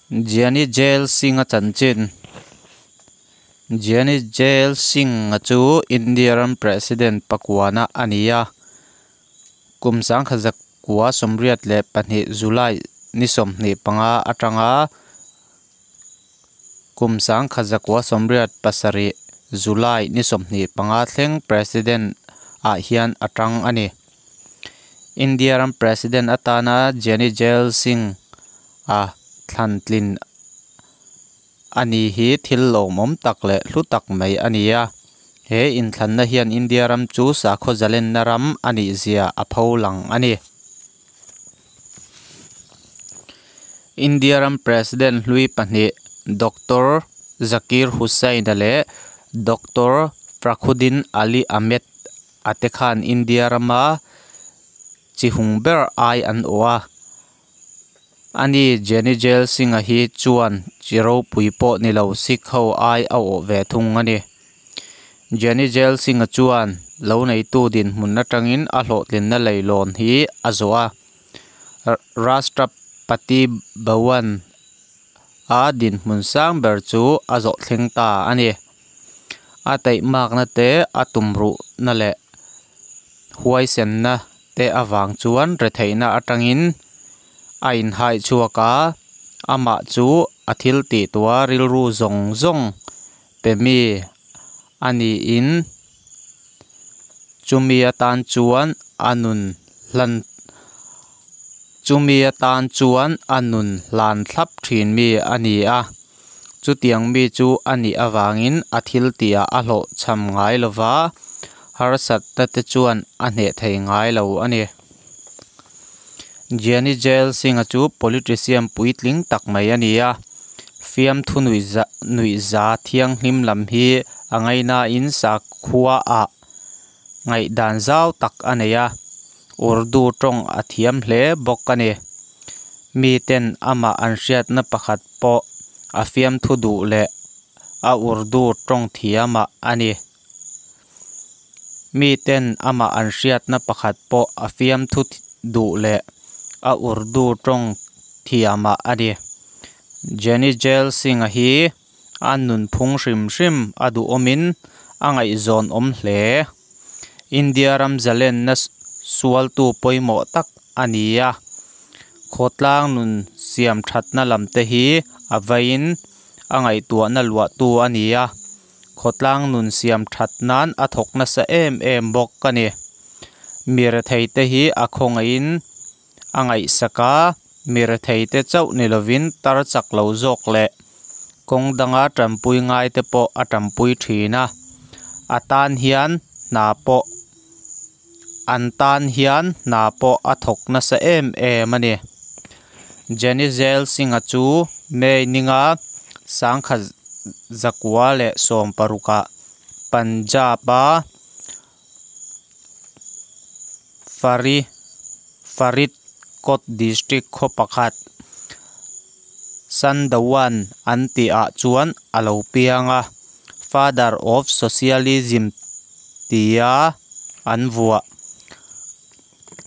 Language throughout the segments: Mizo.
Giani Zail Singh-a chanchin Giani Zail Singh-a chu India ram President pakuana a ni a. Kum 1982 July ni 25 atanga kum 1987 July ni 25 thleng President ah hian a tang a ni. India ram President atana Giani Zail Singh-a thlan tlin a ni hi thil lawmawm tak leh hlu tak mai a ni a. He inthlanna hian India ram chu sakhaw zalenna ram a nih zia a pho lang a ni. India ram President hlui pahnih Doctor Zakir Hussain-a leh Doctor Fakhruddin Ali Ahmed a te khan India rama chi hung ber ai an awh a. Ani Giani Zail Singh-a hi chuan chi ropui pawh ni lo Sikh ho ai a awh ve thung a ni. Giani Zail Singh-a chuan lo neitu dinhmun atangin a hlawhtlinna leilawn hi a zawh a. Rashtrapati Bhawan a dinhmun sang ber chu a zawh thleng ta a ni. A taihmakna te, a tumruhna leh huaisenna te avang chuan retheihna atangin a inhai chhuak a, amah chu a thil tih tua rilru zawng zawng pe mi a niin chumi atan chuan a nun hlan chumi atan chuan a nun hlan thlap thin mi a ni a, chutiang mi chu a nih avangin a thil tihah a hlawhchham ngai lova, harsatna te chuan a hneh thei ngai lo a ni. Giani Zail Singh-a chu politician puitling tak mai a ni a, fiamthu nuihza thianghlim lam hi a ngainain sakhuaah ngaihdan zau tak a nei a, Urdu tawng a thiam hle bawk a ni. Miten amah an hriatna pakhat pawh a fiamthu duh leh a Urdu tawng thiamah a ni. Miten amah an hriatna pakhat pawh a fiamthu duh leh a Urdu tawng thiamah a ni. Giani Zail Singh-a hi a nunphung hrim hrim a duhawmin a ngaihzawn awm hle. India ram zalenna sualtu pawimawh tak a ni a, khawtlang nun siam thatna lam te hi a veiin a ngaihtuahna luahtu a ni a. Khawtlang nun siam that nan a thawk nasa em em bawk a ni. Mi retheite hi a khawngaihin a ngaihsak a, mi retheite chauh ni lovin tar chak lo zawk leh kawng danga tanpui ngaite pawh a tanpui thin a. A tan hian hna pawh an tan hian hna pawh a thawk nasa em em a ni. Giani Zail Singh-a chu May ninga sangkhat 1916-ah Punjab-a Fari Faridkot District khaw pakhat Sandawan an tihah chuan a lo piang a, Father of Socialism tia an vuah.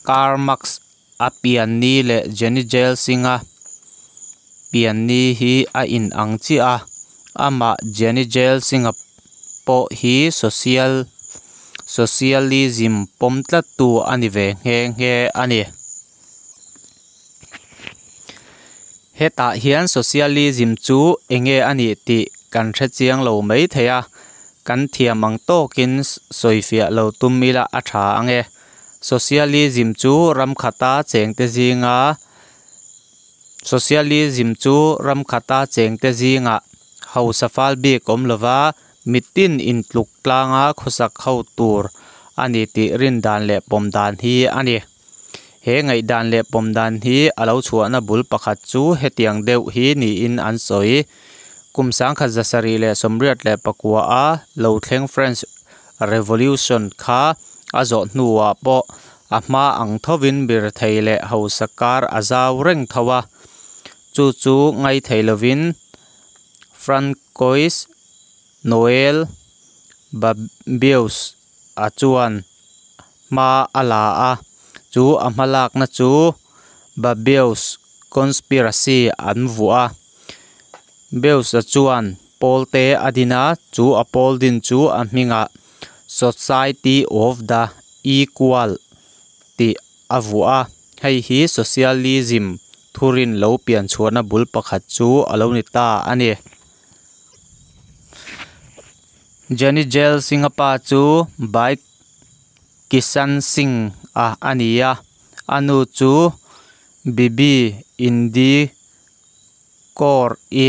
Karl Marx a pian ni leh Giani Zail Singh-a pian ni hi a inang chiah a, amah Giani Zail Singh-a pawh hi Social Socialism pawm tlattu a ni ve nghe nghe a ni. Hetah hian Socialism chu enge a nih tih kan hre chiang lo mai thei a, kan thiam ang tawkin sawifiah lo tum ila a tha ang e. Socialism chu ram khata chengte zinga Socialism chu ram khata chengte zingah hausa fal bik awm lova mitin intluk tlanga khawsak ho tur a ni tih rindan leh pawm dan hi a ni. He ngaihdan leh pawm dan hi a lo chhuahna bul pakhat chu hetiang deuh hi niin an sawi. Kum 1789 a lo thleng French Revolution kha a zawh hnuah pawh a hma ang thovin birthei leh hausa kar a zau reng tho a. Chu chu ngaithei lovin Francois Noel Babeus a chuan hma a la a, chu a hmalakna chu Babeus Conspiracy an vuah a. Bose-a chuan pawlte a din a, chu a pawl din chu a hmingah Society of the Equal tih a vuah a, hei hi Socialism thurin lo pian chhuahna bul pakhat chu a lo ni ta a ni. Jenny Jail Singh-a pa chu Bhai Kishan Singh-a a ni a, a nu chu Bibi Indi Kaur-i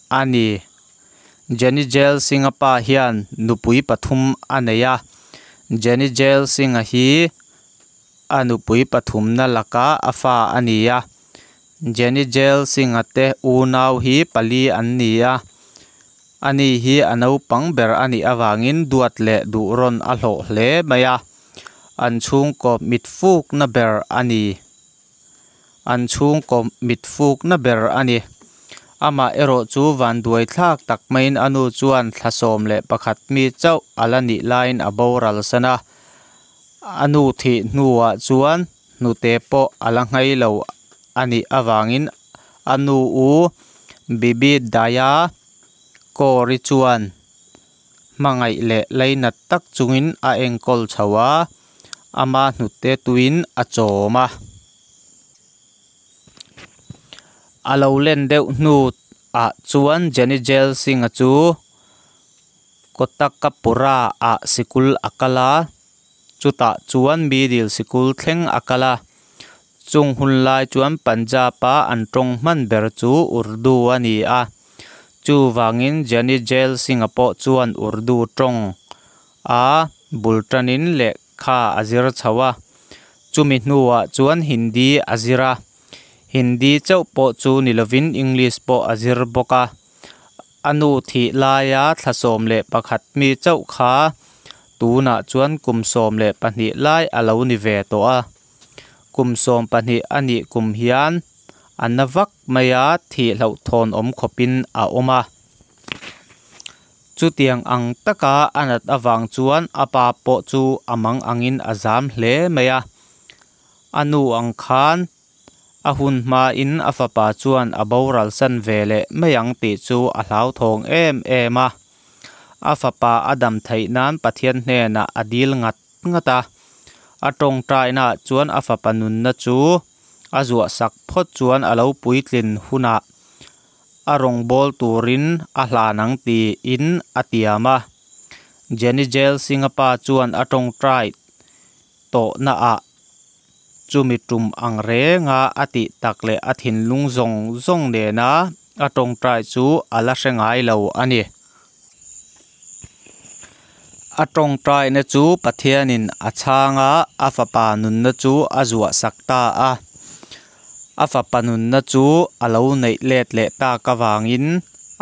a ni. Jenny Jail Singh-a pa hian nupui pathum a nei a, Jenny Jail Singh-a hi a nupui pathumna lakah a fa a ni a. Jenny Jail Singh-a te unau hi pali an ni a, ani hi a naupang ber a nih avangin duat leh duhrawn a hlawh hle mai a, an chhungkaw mitfukna ber a ni. An chhungkaw mitfukna ber a ni. Amah erawh chu vanduai thlak tak maiin a nu chuan thla 11 mi chauh a la nih laiin a boral san a. A nu thih hnuah chuan hnute pawh a la nghei lo a nih avangin a nu u Bibi Daya Kaur-i chuan hmangaih leh lainat tak chungin a enkawl chho a, ama hnute tuin a chawm a. A lo len deuh hnu ah chuan Jenny Jail Singh-a chu Kotakapura ah sikul a kal a, chutah chuan middle sikul thleng a kal a. Chung hun lai chuan Punjab-a an tawng hman ber chu Urdu a ni a, chuvangin Jenny Jail Singh-a pawh chuan Urdu tawng a bul tanin lehkha a zir chho a, chumi hnuah chuan Hindi a zir a, Hindi chauh pawh chu ni lovin English pawh a zir bawk a. A nu thih laia thla 11 mi chauh kha tunah chuan kum 12 lai a lo ni ve tawh a. Kum 12 a nih kum hian a na vak mai a, thih hlauhthawn awm khawpin a awm a. Chutiang ang taka a nat avang chuan a pa pawh chu a mang angin a zam hle mai a. A nu ang khan a hun hmain a fapa chuan a boral san ve leh mai ang tih chu a hlauthawng em em a. A fapa a dam theih nan Pathian hnenah a dil ngat ngat a. A tawngtainaah chuan a fapa nunna chu a zuah sak phawt chuan a lo puitlin hunah a rawngbâwl turin a hlan ang tiin a tiam a. Jenny Jail Singh-a pa chuan a tawngtai tawhnaah chumi tum ang renga a tih tak leh a thinlung zawng zawng nena a tawngtai chu a la hre ngai lo a ni. A tawngtaina chu Pathianin a chhang a, a fapa nunna chu a zuah sak ta a. A fapa nunna chu a lo neih let leh tak avangin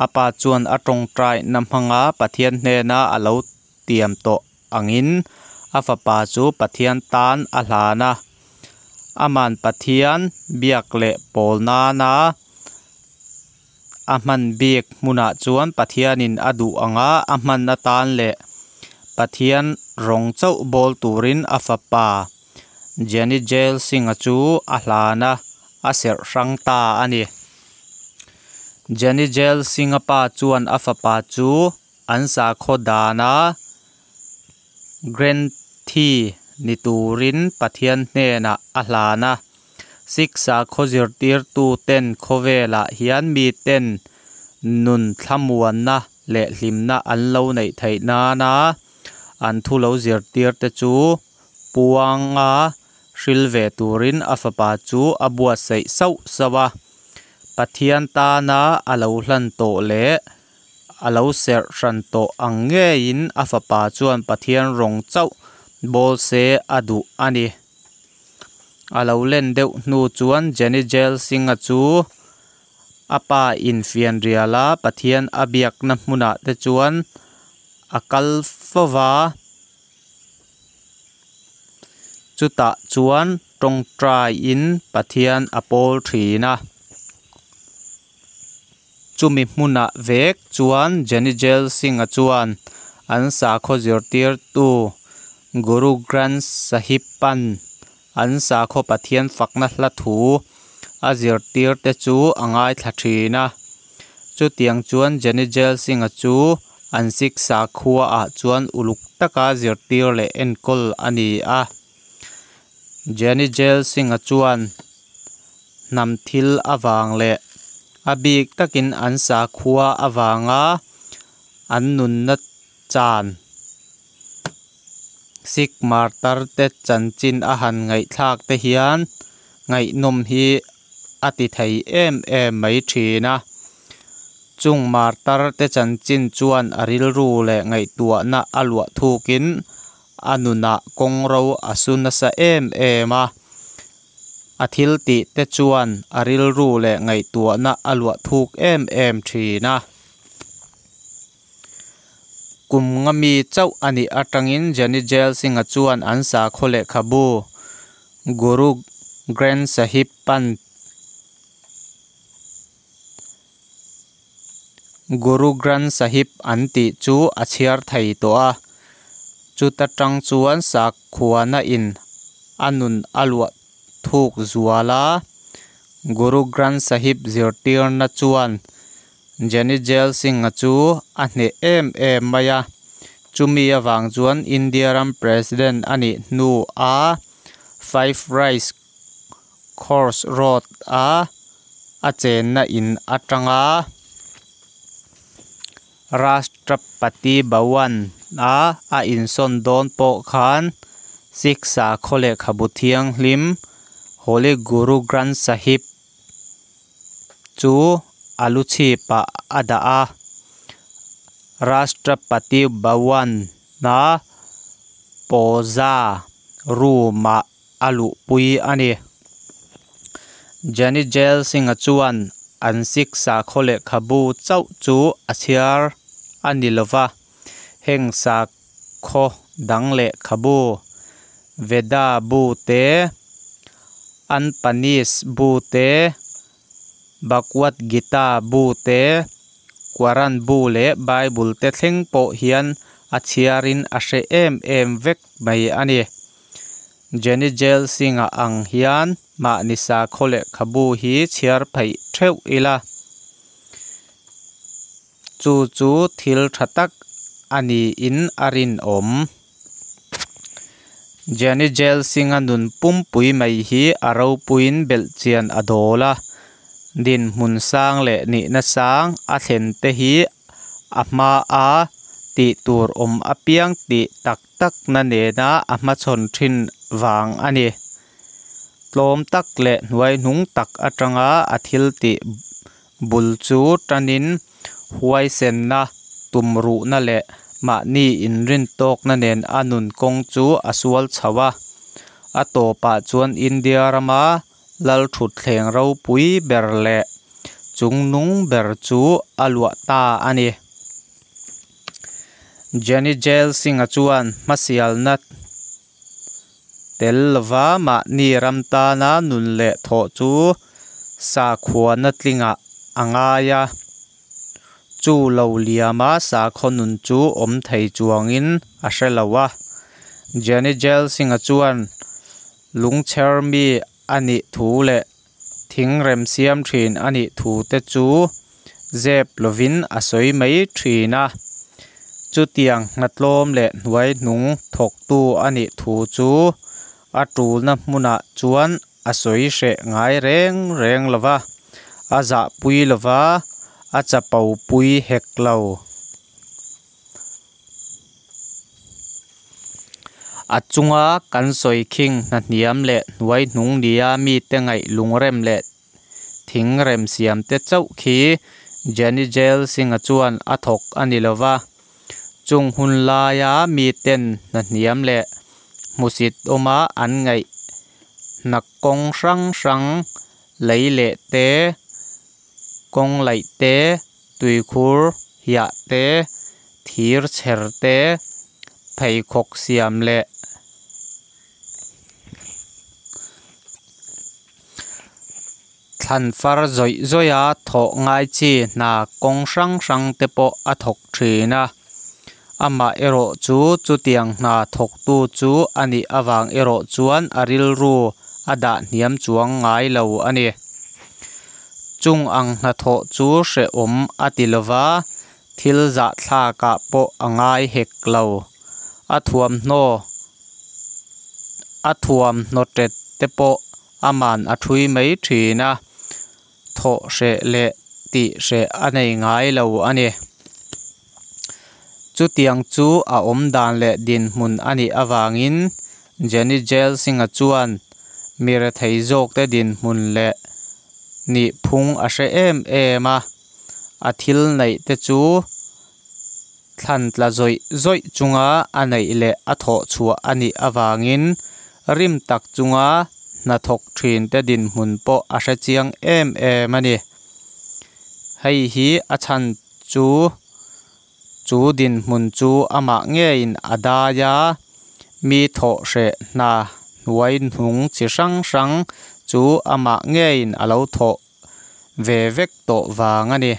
a pa chuan a tawngtaina hmanga Pathian hnena a lo tiam tawh angin a fapa chu Pathian tan a hlan a. Aman Pathian biak leh pawl nana a hman bik hmunah chuan Pathianin a duh anga a hman atan leh Pathian rawng chauh bawl turin a fapa Jenny Jail Singh-a chu a hlan a, a serh hrang ta a ni. Jenny Jail Singh-a pa chuan a fapa chu an sakhaw dana Granthi ni turin Pathian hnenah a hlan a. Sikh sakhaw zirtirtuten khawvelah hian miten nun thlamuanna leh hlimna an lo neih theih nana an thu lo zirtirte chu puanga hril ve turin a fapa chu a buatsaih sauh sauh a. Pathian tana a lo hlan tawh leh a lo serh hran tawh ang ngeiin a fapa chuan Pathian rawng chauh bawl se a duh a ni. A lo len deuh hnu chuan Jenny Jail Singh-a chu a pa in fianriala Pathian a biakna hmunah te chuan a kal fova. Chutah chuan tawngtaiin Pathian a pawl thin a. Chumi hmunah vek chuan Jenny Jail Singh-a chuan an sakhaw zirtirtu Guru Granth Sahib-an an sakhaw Pathian fakna hla thu a zirtirte chu a ngaithla thin a. Chutiang chuan Jani Jail Singh-a chu an Sikh sakhuaah chuan uluk taka zirtir leh enkawl a ni a. Jani Jail Singh-a chuan hnam thil avang leh a bik takin an sakhua avanga an nunna chan Sikh martar te chanchin a han ngaihthlak te hian ngaihnawm hi a ti thei em em mai thin a. Chung martar te chanchin chuan a rilru leh ngaihtuahna a luah thukin a nunah kawngro a su nasa em em a. A thil tih te chuan a rilru leh ngaihtuahna a luah thuk em em thin a. Kum nga mi chauh a nih atangin Giani Zail Singh-a chuan an sakhaw lehkhabu Guru Granth Sahib pan Guru Granth Sahib an tih chu a chhiar thei tawh a. Chuta tang chuan sakhuana in a nun a luah thuk zual a. Guru Granth Sahib zirtirna chuan Giani Zail Singh-a chu a hneh em em mai a. Chumi avang chuan India ram President a nih hnuah Five Race Course Road a a chenna in atanga Rashtrapati Bhawan a a insawn dawn pawh khan Sikh sakhaw lehkhabu thianghlim Holy Guru Granth Sahib chu a lu chhipah a dah a, Rashtrapati Bhawan a Pooja Room ah a luhpui a ni. Giani Zail Singh-a chuan an Sikh sakhaw lehkhabu chauh chu a chhiar a ni lo va, heng sakhaw dang lehkhabu, Veda bu te, Anpanis bu te, Bhagwat Gita bu te, Quran bu leh Bible te thleng pawh hian a chhiarin a hre em em vek mai a ni. Giani Zail Singh-a ang hian mahni sakhaw lehkhabu hi chhiar pheih theuh ila, chu chu thil tha tak a niin a rinawm. Giani Zail Singh-a nun pumpui mai hi a ropuiin belhchian a dawl a, dinhmun sang leh nihna sang a thlen te hi a hmaa tih tur awm apiang tih tak takna nena a hmachhawn thin vang a ni. Tlawm tak leh hnuaihnung tak atanga a thil tih bul chu tanin huaisenna, tumruhna leh mahni inrintawkna nen a nun kawng chu a sual chho a. A tawpah chuan India rama lalthutthleng ropui ber leh chungnung ber chu a luah ta a ni. Giani Zail Singh-a chuan hmasialna tel lova mahni ram tana nun leh thawh chu sakhuana tlingah a ngai a, chu lo liama sakhaw nun chu awm thei chuangin a hre lo a. Giani Zail Singh-a chuan lungchher mi a nih thu leh thing remsiam thin a nih thu te chu zep lovin a sawi mai thin a. Chutiang hnatlawm leh hnuaihnung thawktu a nih thu chu a tulna hmunah chuan a sawi hreh ngai reng reng lo va, a zahpui lo va, a chapopui hek lo. A chunga kan sawi khing hnahniam leh hnuaihnung nia mite ngaih lungrem leh thing remsiam te chauh khi Giani Zail Singh-a chuan a thawk a ni lo va. Chung hun laia miten hnahniam leh hmusit awma an ngaih hna kawng hrang hrang lei leh te, kawng laih te, tuikhur hiah te, thir chher te, pheikhawk siam leh Thlan far zawih zawiha thawh ngai chi hna kawng hrang hrang te pawh a thawk thin a. Amah erawh chu chutiang hna thawktu chu a nih avang erawh chuan a rilru a dah hniam chuang ngai lo a ni. Chung ang hnathawh chu hrehawm a ti lova, thil zahthlakah pawh a ngai hek lo. A thuamhnaw a thuamhnaw tet te pawh aman a ṭhui mai ṭhin a, thawh hreh leh tih hreh a nei ngai lo a ni. Chutiang chu a awm dan leh dinhmun a nih avangin Jenny Jail Singh-a chuan mi rethei zawkte dinhmun leh nihphung a hre em em a, a thil neih te chu thlan tla zawih zawih chunga a neih leh a thawh chhuah a nih avangin rim tak chunga hnathawk thinte dinhmun pawh a hre chiang em em a ni. Hei hi a chhan chu chu dinhmun chu amah ngeiin a dai a, mi thawh hreh hna hnuai hnung chi hrang hrang chu amah ngeiin a lo thawh ve vek tawh vang a ni.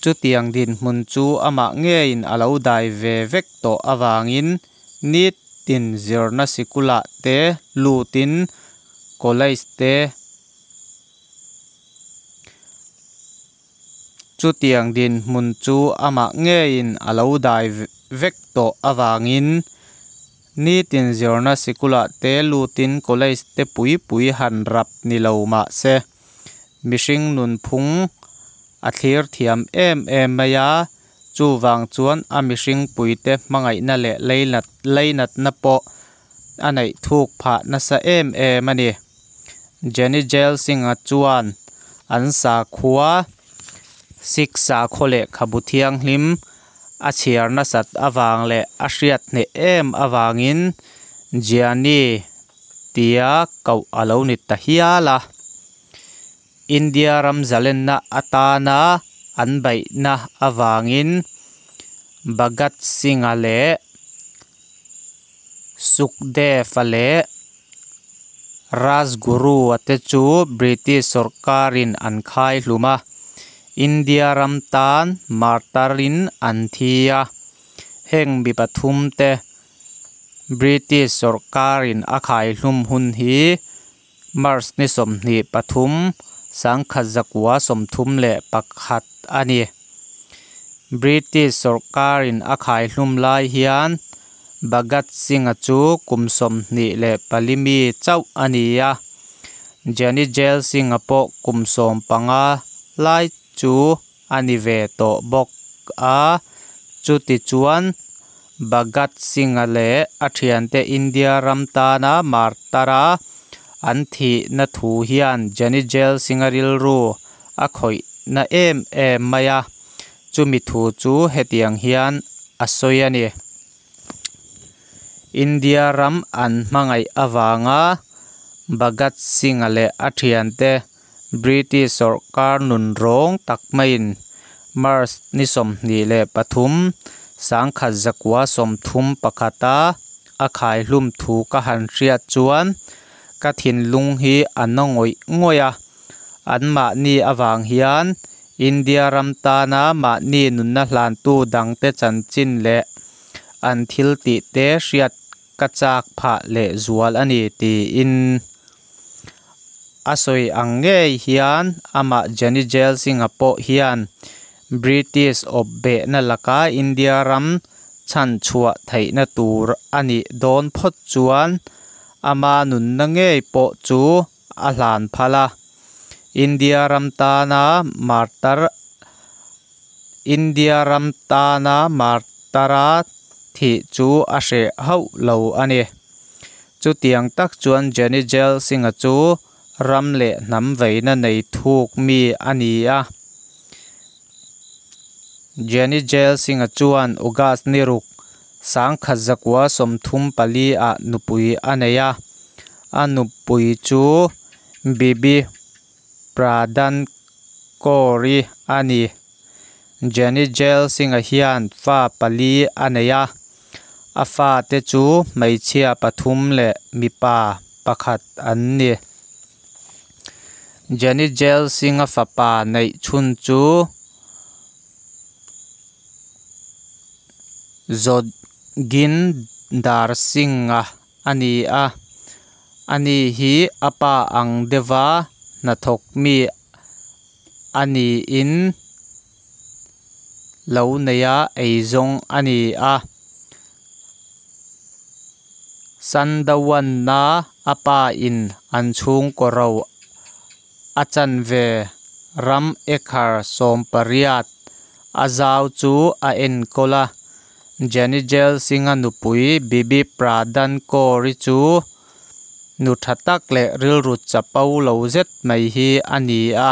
Chutiang dinhmun chu amah ngeiin a lo dai ve vek tawh avangin nitin zirna sikulah te lutin college te Chutiang dinhmun chu amah ngeiin a lo dai vek tawh avangin nitin zirna sikulah te lutin college te pui pui han rap ni lo mah se mihring nunphung a thlir thiam em em mai a, chuvang chuan a mihring puite hmangaihna leh leinatna pawh a neih thuk phah nasa em em a ni. Jenny Jail Singh-a chuan an sakhua Sikh sakhaw lehkhabu thianghlim a chhiar nasat avang leh a hriat hneh em avangin Gianni tia koh a lo ni ta hial a. India ram zalenna atana an beihna avangin Bhagat Singh-a leh Sukhdev-a leh Rajguru-a te chu British sawrkarin an khai hlum a, India ram tan martar-in an thi a. Heng mi pathum te British sawrkarin a khai hlum hun hi March ni 23, 1931 a ni. British sawrkarin a khai hlum lai hian Bhagat Singh-a chu kum 24 mi chauh a ni a, Giani Zail Singh-a pawh kum 15 lai chu a ni ve tawh bawk a. Chutichuan, Bhagat Singh-a leh a thiante India ram tana martar-a an thihna thu hian Giani Zail Singh-a rilru a khawih na em em mai a, chumi thu chu hetiang hian a sawi a ni. India ram an hmangaih avanga Bhagat Singh-a leh a thiante British sawrkar nun rawng tak maiin March ni 23, 1931 a a khaihlum thu ka han hriat chuan ka thinlung hi a na ngawih ngawih a, anmahni avang hian India ram tana mahni nunna hlantu dangte chanchin leh an thil tihte hriat ka chak phah leh zual a ni tiin a sawi ang ngei hian amah Giani Zail Singh-a pawh hian British awp behna laka India ram chhanchhuah theihna tur a nih dawn phawt chuan ama nunna ngei pawh chu a hlan phal a, India ram tana martar India ram tana martara thih chu a hreh hauh lo a ni. Chutiang tak chuan Giani Zail Singh-a chu ram leh hnam veina nei thuk mi a ni a. Giani Zail Singh-a chuan August ni ruk, 1934 ah nupui a nei a, a nupui chu Bibi Pradhan Kaur-i a ni. Giani Zail Singh-a hian fa pali a nei a, a fate chu hmeichhia pathum leh mipa pakhat an ni. Giani Zail Singh-a fapa neih chhun chu Joginder Singh-a a ni a, ani hi a pa ang deuha hnathawk mi. A niin lo neia eizawng a ni a. Sandawanna a pa in an chhungkaw ro a chanve ram acre 18 a zau chu a enkawl a. Janijel Singh-a nupui Bibi Pradhan Kaur-i chu nu tha tak leh rilru chapo lo zet mai hi a ni a.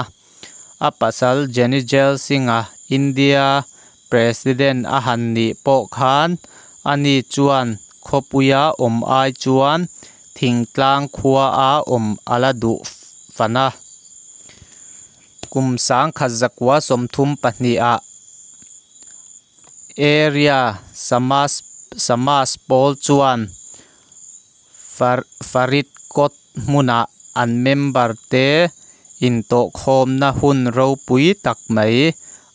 A pasal Janijel Singh-a India President a han nih pawh khan ani chuan khawpuia awm ai chuan thingtlang khuaa awm a la duh fan a. Kum 1932 ah Arya Samaj pawl chuan Faridkot hmunah an member te intawhkhawmna hun ropui tak mai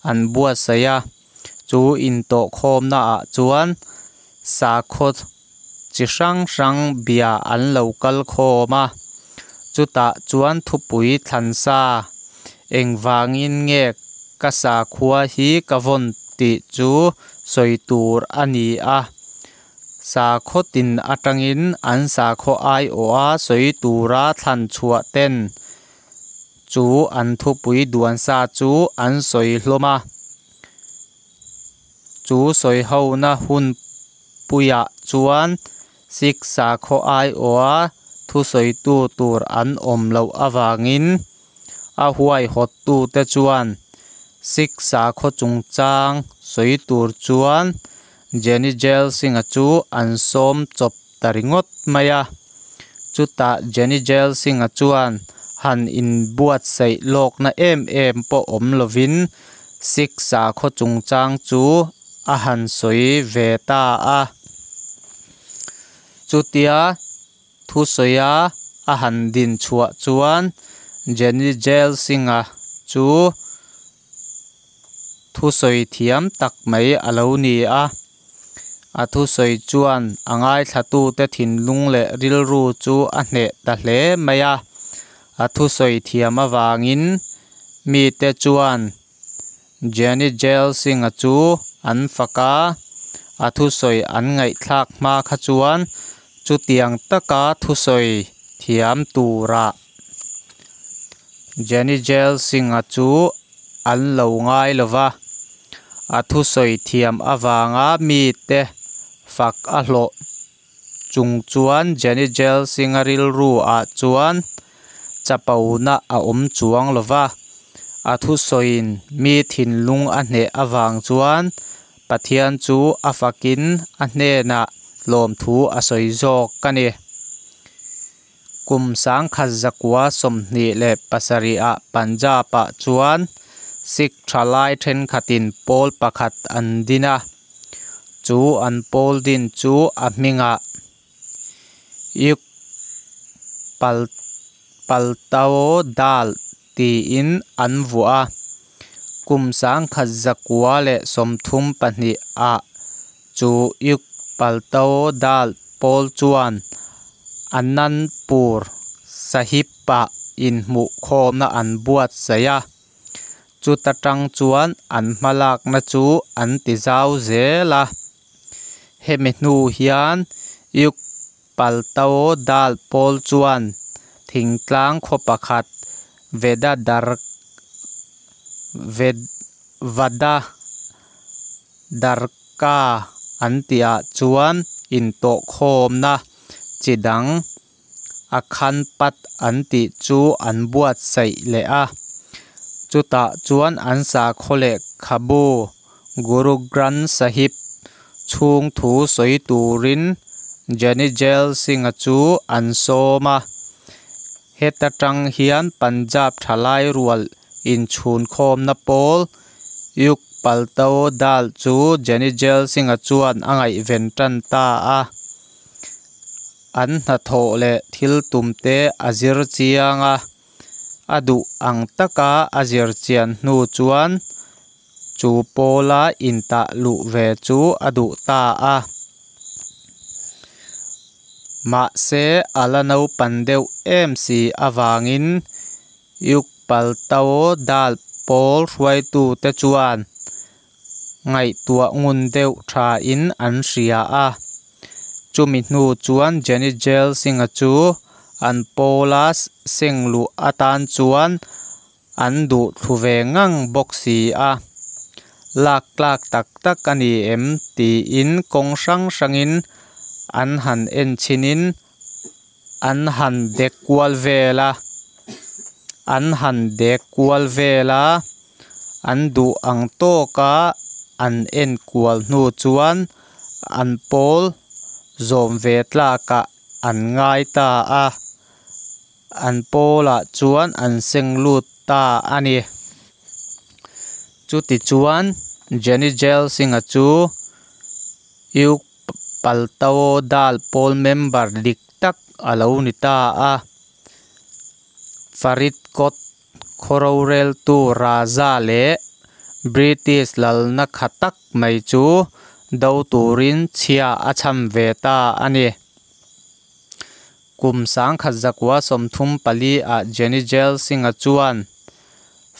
an buatsaih a. Chu intawhkhawmna ah chuan sakhaw chi hrang hrang bia an lo kal khawm a. Chutah chuan thupui thlan sa engvangin nge ka sakhua hi ka vawn tih chu sawi tur a ni a. Sakhaw tin atangin an sakhaw aiawha sawi tura thlan chhuah ten chu an thupui duan sa chu an sawi hlawm a. Chu sawihona hun puiah chuan Sikh sakhaw aiawha thusawitu tur an awm loh avangin a huaihawttute chuan Sikh sakhaw chungchang sawi tur chuan Janijel Singh-a chu an sawm chawp ta ringawt mai a. Chutah Janijel Singh-a chuan han inbuatsaih lawkna em em pawh awm lovin Sikh sakhaw chungchang chu a han sawi ve ta a. Chutia thusawia a han din chhuah chuan Janijel Singh-a chu thusawi thiam tak mai a lo ni a. A thusawi chuan a ngaithlatute thinlung leh rilru chu a hneh ta hle mai a. A thusawi thiam avangin mite chuan Janijel Singh-a chu an fak a, a thusawi an ngaihthlak hma kha chuan chutiang taka thusawi thiam turah Janijel Singh-a chu an lo ngai lo va. A thusawi thiam avanga mite fak a hlawh chung chuan Janijel Singh-a rilru ah chuan chapona a awm chuang lo va. A thusawiin mi thinlung a hneh avang chuan Pathian chu a fakin a hnenah lawmthu a sawi zawk a ni. Kum 1927 ah Punjab ah chuan Sikh thalai thenkhatin pawl pakhat an din a, chu an pawl din chu a hmingah Yug Paltao Dal tiin an vuah a. Kum 1932 ah chu Yug Paltao Dal pawl chuan Anandpur Sahib-ah inhmuhkhawmna an buatsaih a, chuta tang chuan an hmalakna chu an ti zau zel a. Hemi hnu hian Yug Paltao Dal pawl chuan thingtlang khaw pakhat Vada Darka an tihah chuan intawhkhawmna chi dang Akhand Path an tih chu an buatsaih leh a. Chutah chuan an sakhaw lehkhabu Guru Granth Sahib chhung thu sawi turin Janijel Singh-a chu an sawm a. Heta tang hian Punjab thalai rual inchhunkhawmna pawl Yug Paltao Dal chu Janijel Singh-a chuan a ngaihven tan ta a. An hnathawh leh thil tumte a zir chiang a, a duh ang taka a zir chian hnu chuan chu pawla intah luh ve chu a duh ta a. Mahse, a la naupan deuh em si avangin Yug Paltao Dal pawl hruaitute chuan ngaihtuah ngun deuh thain an hria a. Chumi hnu chuan Giani Zail Singh-a chu an pawla seng luh atan chuan an duh thlu ve ngang bawk si a. Lak tlak tak tak a ni em tiin kawng hrang hrangin an han en chhinin an han dek kual vel a. An han dek kual vel a, an duh ang tawka an en kual hnu chuan an pawl zawm ve tlakah an ngai ta a, an pawlah chuan an seng lut ta a ni. Chutichuan Giani Zail Singh-a chu Yug Paltao Dal pawl member dik tak a lo ni ta a. Faridkot khaw roreltu Raja leh British lalna kha tak mai chu do turin chhia a chham ve ta a ni. Kum 1934 ah Giani Zail Singh-a chuan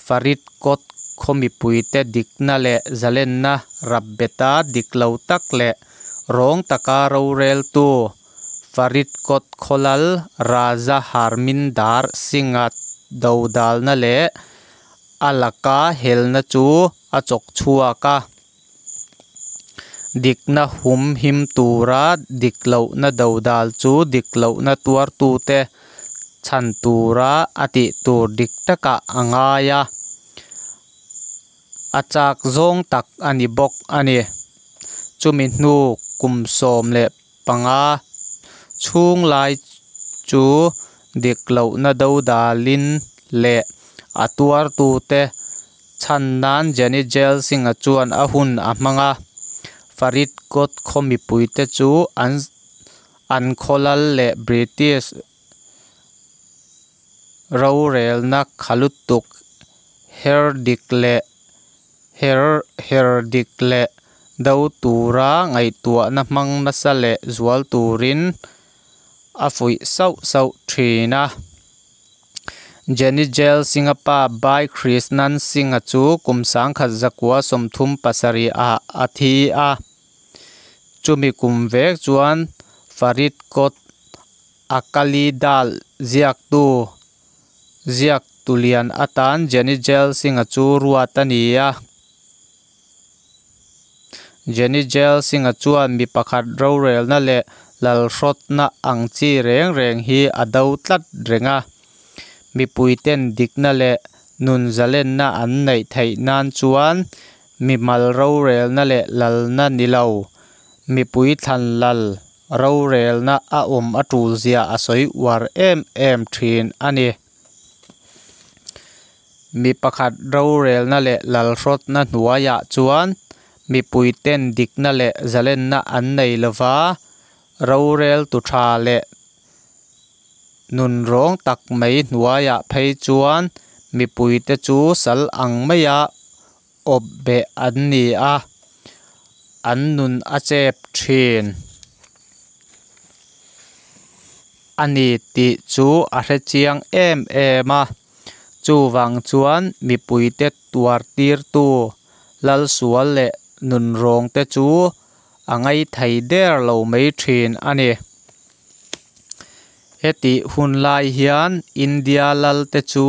Faridkot khaw mipuite dikna leh zalenna rapbeta dik lo tak leh rawng taka roreltu Faridkot khaw lal Raja Harmindar Singh-a dodalna leh a laka helna chu a chawk chhuak a. Dikna hum him tura dik lohna dodal chu dik lohna tuartute chhan tura a tih tur dik takah a ngai a, a chak zawng tak a ni bawk a ni. Chumi hnu kum 15 chhung lai chu dik lohna dodalin leh a tuartute chhan nan Giani Zail Singh-a chuan a hun a hmang a. Faridkot khaw mipuite chu an an khaw lal leh British rorelna kha lutuk her dik leh her her dik leh do tura ngaihtuahna hmang nasa leh zual turin a fuih sauh sauh thin a. Giani Zail Singh-a pa Bhai Krishnan Singh-a chu kum 1937 ah a thi a. Chumi kum vek chuan Faridkot Akali Dal ziaktu ziaktu lian atan Giani Zail Singh-a chu ruat a ni a. Giani Zail Singh-a chuan mi pakhat rorelna leh lalhrawtna ang chi reng reng hi a do tlat reng a. Mipuiten dikna leh nun zalenna an neih theih nan chuan mimal rorelna leh lalna ni lo, mipui thlan lal rorelna a awm a tulzia a sawi uar em em thin a ni. Mi pakhat rorelna leh lalhrawtna hnuaiah chuan mipuiten dikna leh zalenna an nei lova, roreltu tha leh nunrawng tak mai hnuaiah phei chuan mipuite chu sal ang maia awp beh an ni a, an nun a chep thin a ni tih chu a hrechiang em em a. Chuvang chuan mipuite tuartirtu lalsual leh nunrawngte chu a ngaithei der lo mai thin a ni. Hetih hun lai hian India lalte chu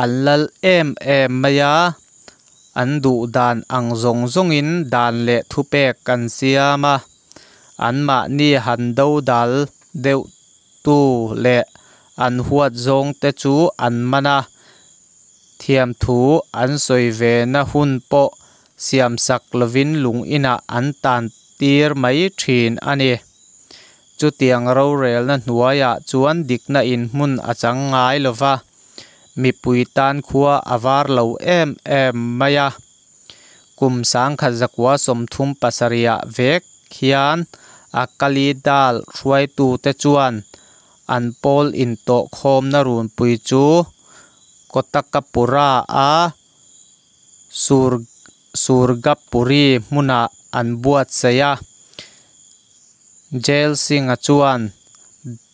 an lal em em mai a, an duh dan ang zawng zawngin dan leh thupek an siam a, anmahni han dodal deuhtu leh an huat zawngte chu an man a, thiamthu an sawi vena hun pawh siamsak lovin lung inah an tan tir mai thin a ni. Chutiang rorelna hnuaiah chuan dikna in hmun a chang ngai lova, mipui tan khua a var lo em em mai a. Kum 1937 ah vek hian Akali Dal hruaitute chuan an pawl intawhkhawmna runpui chu Kotakapura-a Surgapuri hmunah an buatsaih a. Zail Singh-a chuan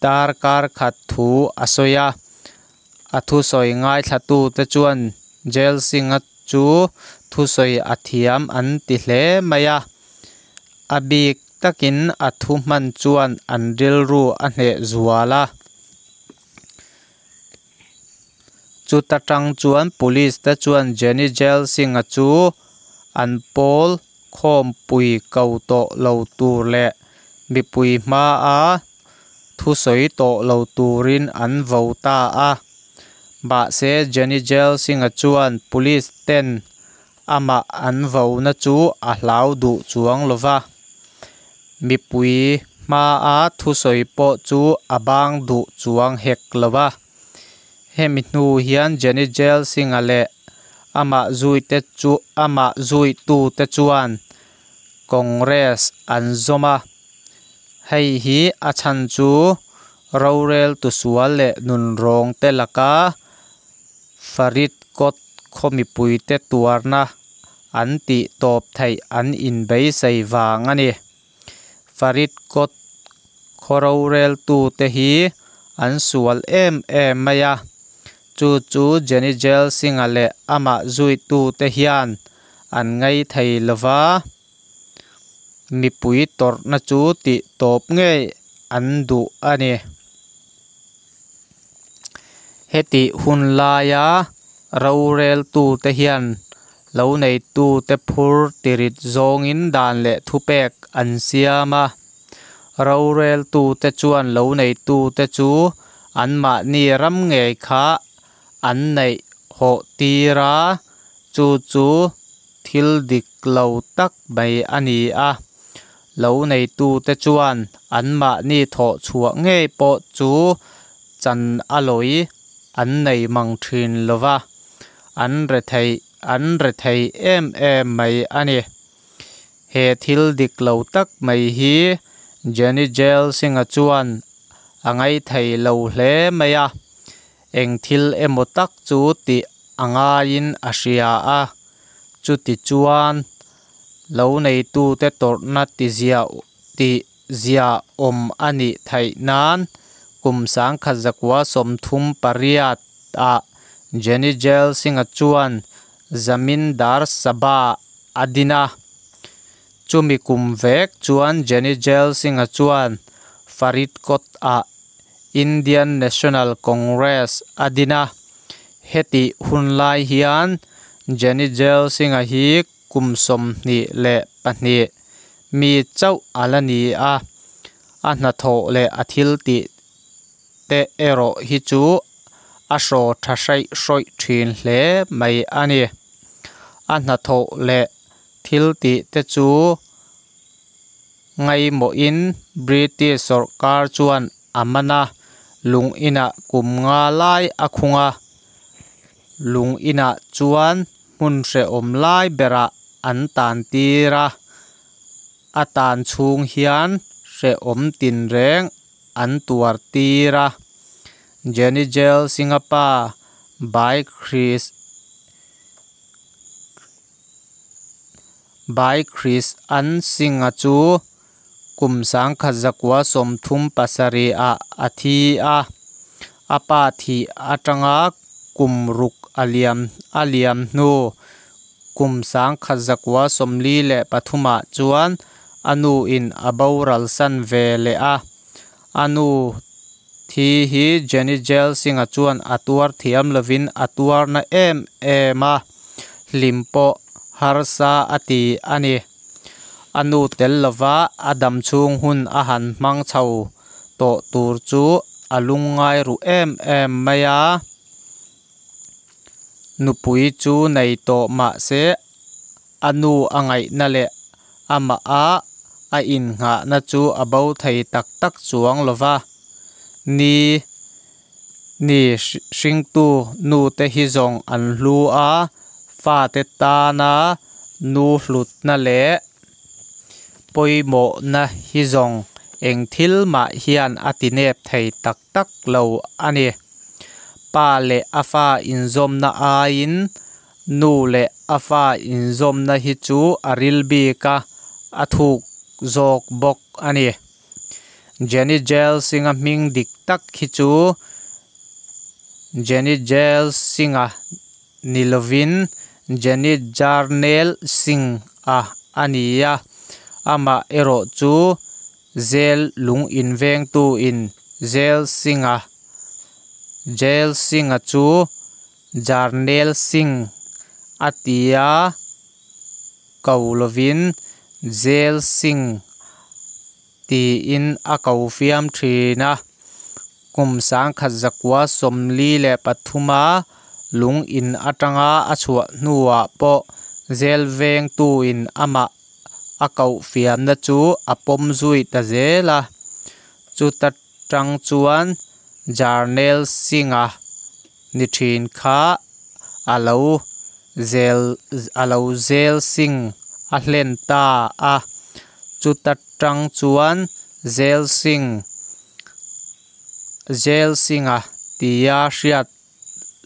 darkar khat thu a sawi a, a thusawi ngaithlatute chuan Jail Singh-a chu thusawi a thiam an ti hle mai a, a bik takin a thu hman chuan an rilru a hneh zual a. Chuta tang chuan police te chuan Jenny Jail Singh-a chu an pawl khawmpui ko tawh lo tur leh mipui hmaa thusawi tawh lo turin an vo ta a. Mahse Jenny Jail Singh-a chuan police ten amah an vona chu a hlau duh chuang lo va, mipui hmaa thusawi pawh chu a bang duh chuang hek lo va. Hemi hnu hian Jenny Jail Singh-a leh amah zuite chu amah zuitute chuan Congress an zawm a, hei hi a chhan chu roreltu sual leh nunrawng te laka Faridkot khaw mipuite tuarna an tih tawp theih an inbeisei vang a ni. Faridkot khaw roreltute hi an sual em em mai a, chu chu Jenny Jail Singh-a leh amah zuitute hian an ngaithei lo va, mipui tawrhna chu tih tawp ngei an duh a ni. Hetih hun laia roreltute hian lo neitute phur tirit zawngin dan leh thupek an siam a. Roreltute chuan lo neitute chu anmahni ram ngei kha an neih hawh tir a, chu chu thil dik lo tak mai a ni a. Lo neitute chuan anmahni thawh chhuah ngei pawh chu chan a lawi an nei mang thin lo va, an rethei an rethei em em mai a ni. He thil dik lo tak mai hi Jenny Jail Singh-a chuan a ngaithei lo hle mai a, eng thil emaw tak chu tih a ngaiin a hria a, chutichuan lo neitute tawrhna tizia tih ziaawm a nih theih nan kum 1938 ah Jenny Jail Singh-a chuan Zamindar Sabha a din a. Chumi kum vek chuan Jenny Jail Singh-a chuan Faridkot-ah Indian National Congress a din a. Hetih hun lai hian Jenny Jail Singh-a hi kum 22 mi chauh a la ni a, a hnathawh leh a thil tih te erawh hi chu a hraw tha hraih hrawih thin hle mai a ni. A hnathawh leh thil tih te chu ngaimawhin British sawrkar chuan a man a, lung inah kum nga lai a khung a, lung inah chuan hmun hrehawm lai berah an tan tir a, a tan chhung hian hrehawm tinreng an tuar tir a. Jenny Jail Singh-a pa Bhai Chris Bhai Krishan Singh-a chu kum 1937 ah a thi a, a pa thih atanga kum ruk a liam a liam hnu kum 1943 ah chuan a nu in a boral san ve leh a, a nu thi hi Jenny Jail Singh-a chuan a tuar thiam lovin a tuar na em em a, hlim pawh harsa a ti a ni. A nu tel lova a dam chhung hun a han hmang chho tawh tur chu a lungngai ru em em mai a. Nupui chu nei tawh mah se a nu a ngaihna leh amah a a innghahna chu a bo thei tak tak chuang lo va. Ni ni hringtu nu te hi zawng an hlu a, fate tana nu hlutna leh pawimawhna hi zawng eng thil mah hian a ti nep thei tak tak lo a ni. Pa leh a fa inzawmna aiin nu leh a fa inzawmna hi chu a ril bik a, a thuk zawk bawk a ni. Jenny Jail Singh-a hming dik tak hi chu Jenny Jail Singh-a ni lovin Giani Jarnail Singh-a a ni a, amaherawhchu Jail lung invengtuin Zail Singh-a Jail Singh-a chu Jarnail Singh a tia ko lovin Jail Singh tiin a ko fiam thin a. Kum 1943 a lung in atanga a chhuah hnuah pawh Jail vengtuin amah a koh fiamna chu a pawm zui ta zel a. Chuta tang chuan Jarnail Singh-a ni thin kha a lo zel a lo Zail Singh a hlen ta a. Chuta tang chuan Zail Singh Zail Singh-a tia hriat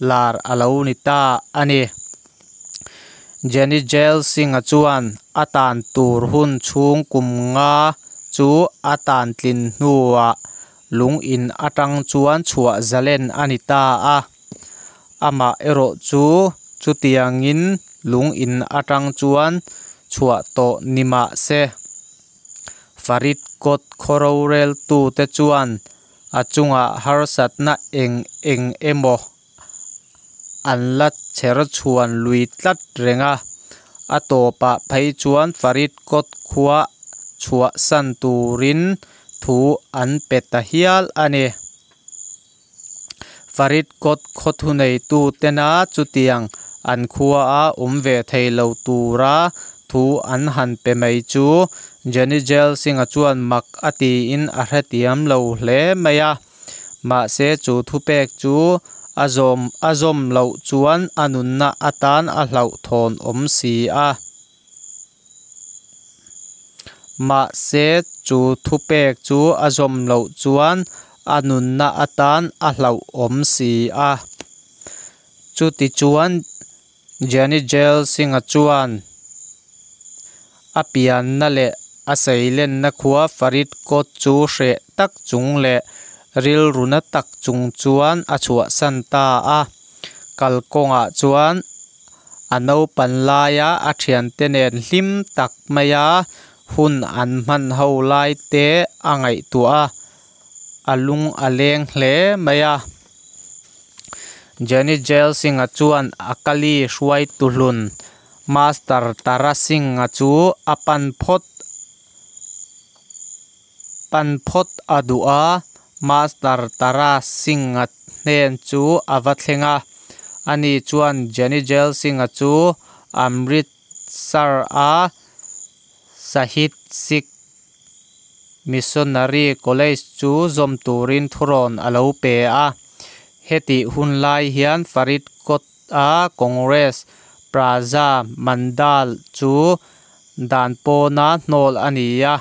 lar a lo ni ta a ni. Giani Zail Singh-a chuan a tan tur hun chhung kum nga chu a tan tlin hnuah lung in atang chuan chhuah zalen a ni ta a. Amaherawhchu chutiangin lung in atang chuan chhuah tawh ni mah se, Faridkot khaw roreltute chuan a chungah harsatna eng eng emaw an la chherchhuan lui tlat reng a. A tawpah phei chuan Faridkot khua chhuahsan turin thu an pe ta hial a ni. Faridkot khaw thuneitutena chutiang an khuaa awm ve thei lo tura thu an han pe mai chu Giani Zail Singh-a chuan mak a tiin a hrethiam lo hle mai a. Mahse chu thupek chu a zawm a zawm loh chuan a nunna atan a hlauhthawn awm si a. Mahse chu thupek chu a zawm loh chuan a nunna atan a hlauhawm si a. Chutichuan Giani Zail Singh-a chuan a pianna leh a seilenna khua Faridkot chu hreh tak chung leh rilru na tak chung chuan a chhuahsan ta a. Kalkawngah chuan a naupan laia a thiante nen hlim tak maia hun an hman ho lai te a ngaihtuah a, a lung a leng hle mai a. Giani Zail Singh-a chuan Akali hruaitu hlun Master Tara Singh-a chu a pan phawt pan phawt a duh a, Master Tara Singh-a hnen chu a va thleng a. Ani chuan Giani Zail Singh-a chu Amritsar-a Shahid Sikh Missionary College chu zawm turin thurawn a lo pe a. Hetih hun lai hian Faridkot-a Congress Praja Mandal chu dan pawna hnawl a ni a.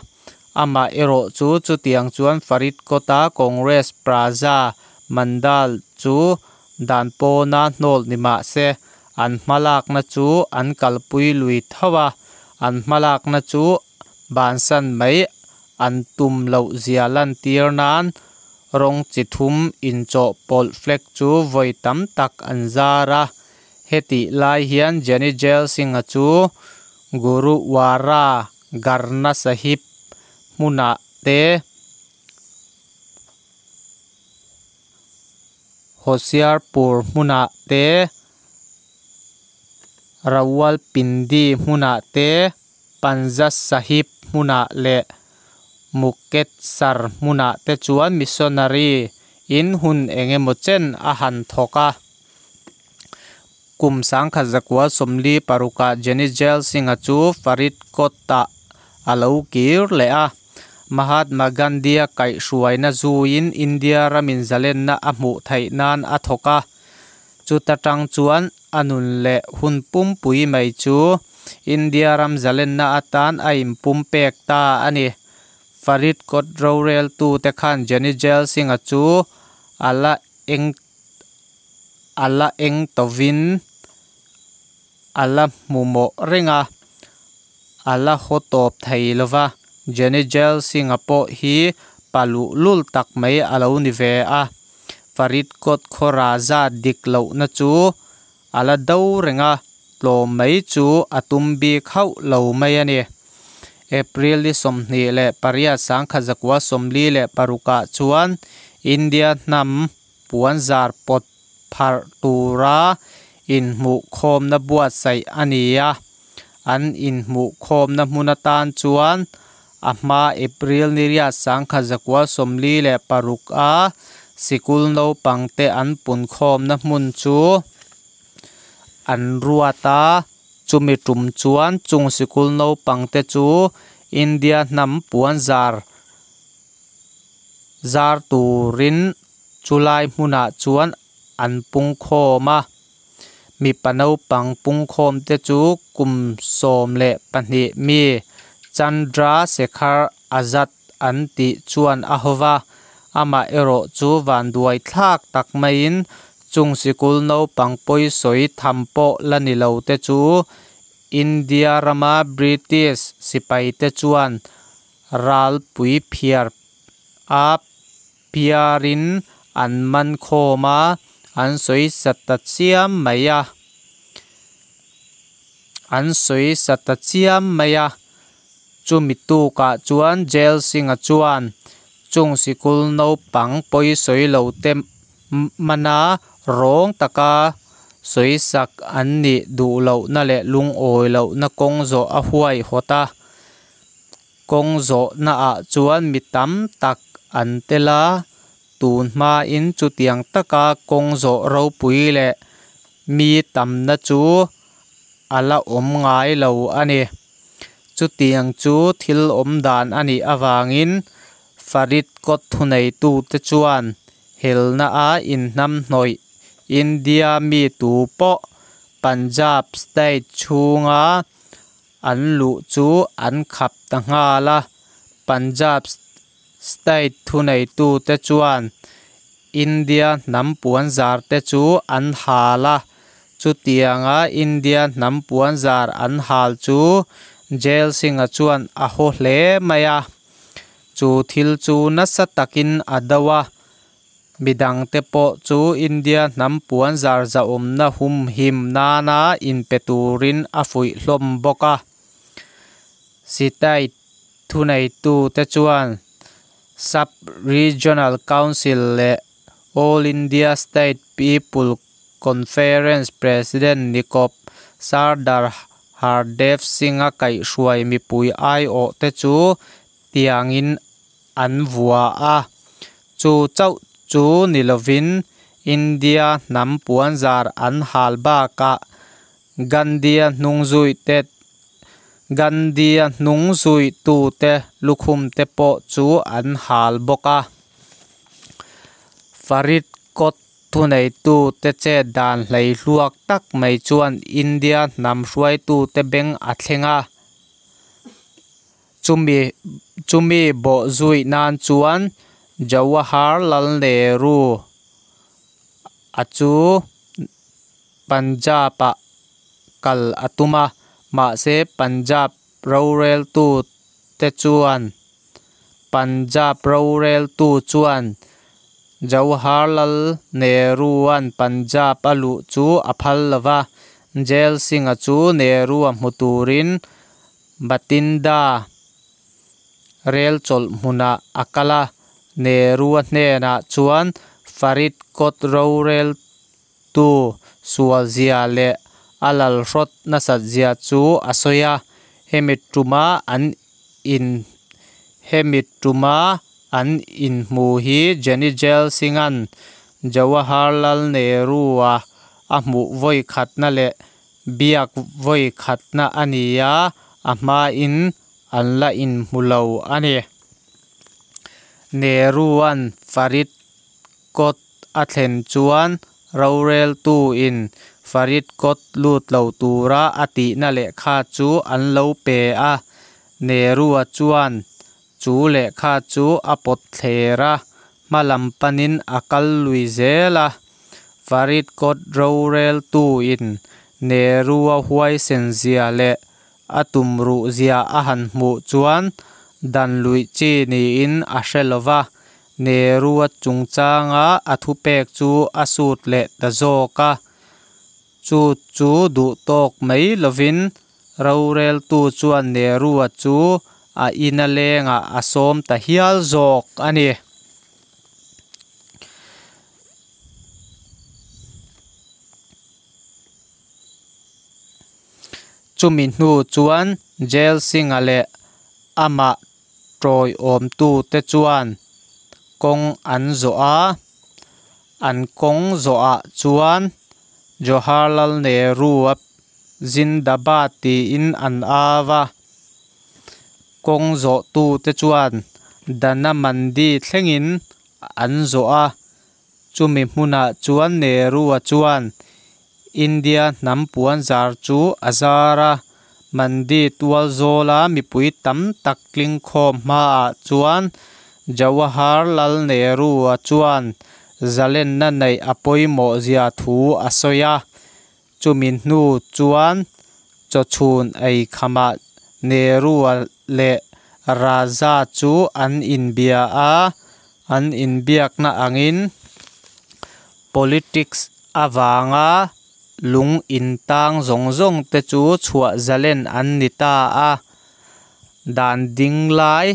Amaherawhchu chutiang chuan Faridkot-a Congress Praja Mandal chu dan pawna hnawl ni mah se, an hmalakna chu an kalpui lui tho a, an hmalakna chu bansan mai an tum loh zia lantir nan rawng chi thum inchawhpawlh flag chu vawi tam tak an zar a. Hetih lai hian Giani Zail Singh-a chu Gurudwara Garna Sahib hmunah te Hoshiarpur hmunah te Rawalpindi hmunah te Panja Sahib hmunah leh Muketsar hmunah te chuan missionary in hun eng emaw chen a han thawk a. Kum 1946-ah Giani Zail Singh-a chu Faridkot-ah a lo kir leh a. Mahatma Gandhi-a kaihhruaina zuiin India ramin zalenna a hmuh theih nan a thawk a. Chuta tang chuan a nun leh hun pumpui mai chu India ram zalenna atan a inpumpek ta a ni. Faridkot roreltute khan Giani Zail Singh-a chu a la eng a la eng tovin a la hmu mawh reng a, a la haw tawp thei lo va. Giani Zail Singh-a pawh hi pa luhlul tak mai a lo ni ve a. Faridkot khaw raza dik lohna chu a la do reng a, tlawm mai chu a tum bik hauh lo mai a ni. April ni 28 1946 ah chuan India hnam puanzar pawt pharh tura inhmuhkhawmna buatsaih a ni a, an inhmuhkhawmna hmun atan chuan a hma April ni riat 1946 a sikul naupangte an punkhawmna hmun chu an ruat a, chumi tum chuan chung sikul naupangte chu India hnam puanzar zar turin chulai hmunah chuan an pungkhawm a, mipa naupang pungkhawm te chu kum 12 mi Chandra Shekhar Azad an tih chuan a hova, amaherawh chu vanduai thlak tak maiin chung sikul naupang pawisawi tham pawh la ni lo te chu India rama British sipai te chuan ralpui phiar a phiarin an man khawm a, an sawisa ta chiam mai a. An sawisa ta chiam mai a. Chumi tukah chuan Jail Singh-a chuan chung sikul naupang pawisawi lo te mana rawng taka sawisak an nih duh lohna leh lungawi lohna kawng zawh a huaihawt a. Kawng zawhnaah chuan mi tam tak an tel a, tun hmain chutiang taka kawng zawh ropui leh mi tamna chu a la awm ngai lo a ni. Chutiang chu thil awm dan a nih avangin Faridkot thuneitute chuan helna a inhnamhnawih India mi tu pawh Punjab state chhunga an luh chu an khap ta nghal a. Punjab state thuneitute chuan India hnam puanzar te chu an hal a, chutianga India hnam puanzar an hal chu Jail Singh-a chuan a haw hle mai a. Chu thil chu nasa takin a do a, midangte pawh chu India hnam puanzar zahawmna humhim nana inpe turin a fuih hlawm bawk a. State thuneitute chuan Sub-Regional Council leh All India State People Conference President nikawp Sardar Hardev Singh-a kaihhruai mipui aiawhte chu tiangin an vua a. Chu chauh chu ni lovin India hnam puanzar an hal bakah Gandhi-a hnungzuihte Gandhi-a hnungzuihtute lukhumte pawh chu an hal bawk a. Faridkot thuneitute chet dan hleihluak tak mai chuan India hnam hruaitute beng a thleng a. Chumi chumi bawhzuih nan chuan Jawaharlal Nehru a chu Punjab-ah kal a tum a, mahse Punjab roreltute chuan Punjab roreltu chuan Jawaharlal Nehru-a'n Punjab a luh chu a phal lo va, Jail Singh-a chu Nehru-a hmu turin Bathinda rel chawlh hmunah a kal a, Nehru-a hnenah chuan Faridkot roreltu sualzia leh a lalhrawt nasatzia chu a sawi a, hemi tuma an in hemi tuma an inhmu hi Jenny Jail Singh-a'n Jawaharlal Nehru-a a hmuh vawi khatna leh biak vawi khatna a ni a, a hmain an la inhmu lo a ni. Nehru-a'n Faridkot a thlen chuan roreltuin Faridkot lut lo tura a tihna lehkha chu an lo pe a, Nehru-a chuan chu lehkha chu a pawt thler a, hma lam panin a kal lui zel a. Faridkot roreltuin Nehru-a huaisen zia leh a tumruh zia a han hmuh chuan dan luih chi niin a hre lo va, Nehru-a chungchanga a thupek chu a sut leh ta zawk a. Chu chu duhtawk mai lovin roreltu chuan Nehru-a chu a ina lengah a sawm ta hial zawk a ni. Chumi hnu chuan Jail Singh-a leh amah tawiawmtute chuan kawng an zawh a, an kawng zawhah chuan Jawaharlal Nehru-a Zindabad tiin an au a, kawng zawhtute chuan Dana Mandi thlengin an zawh a, chumi hmunah chuan Nehru-a chuan India hnam puanzar chu a zar a, Mandi tualzawla mipui tam tak tlingkhawm hmaah chuan Jawaharlal Nehru-a chuan zalenna neih a pawimawhzia thu a sawi a, chumi hnu chuan chawchhun ei khamah Nehru-a leh Raja chu an inbia a, an inbiakna angin politics avanga lung intang zawng zawng te chu chhuah zalen an ni ta a, dan dinglai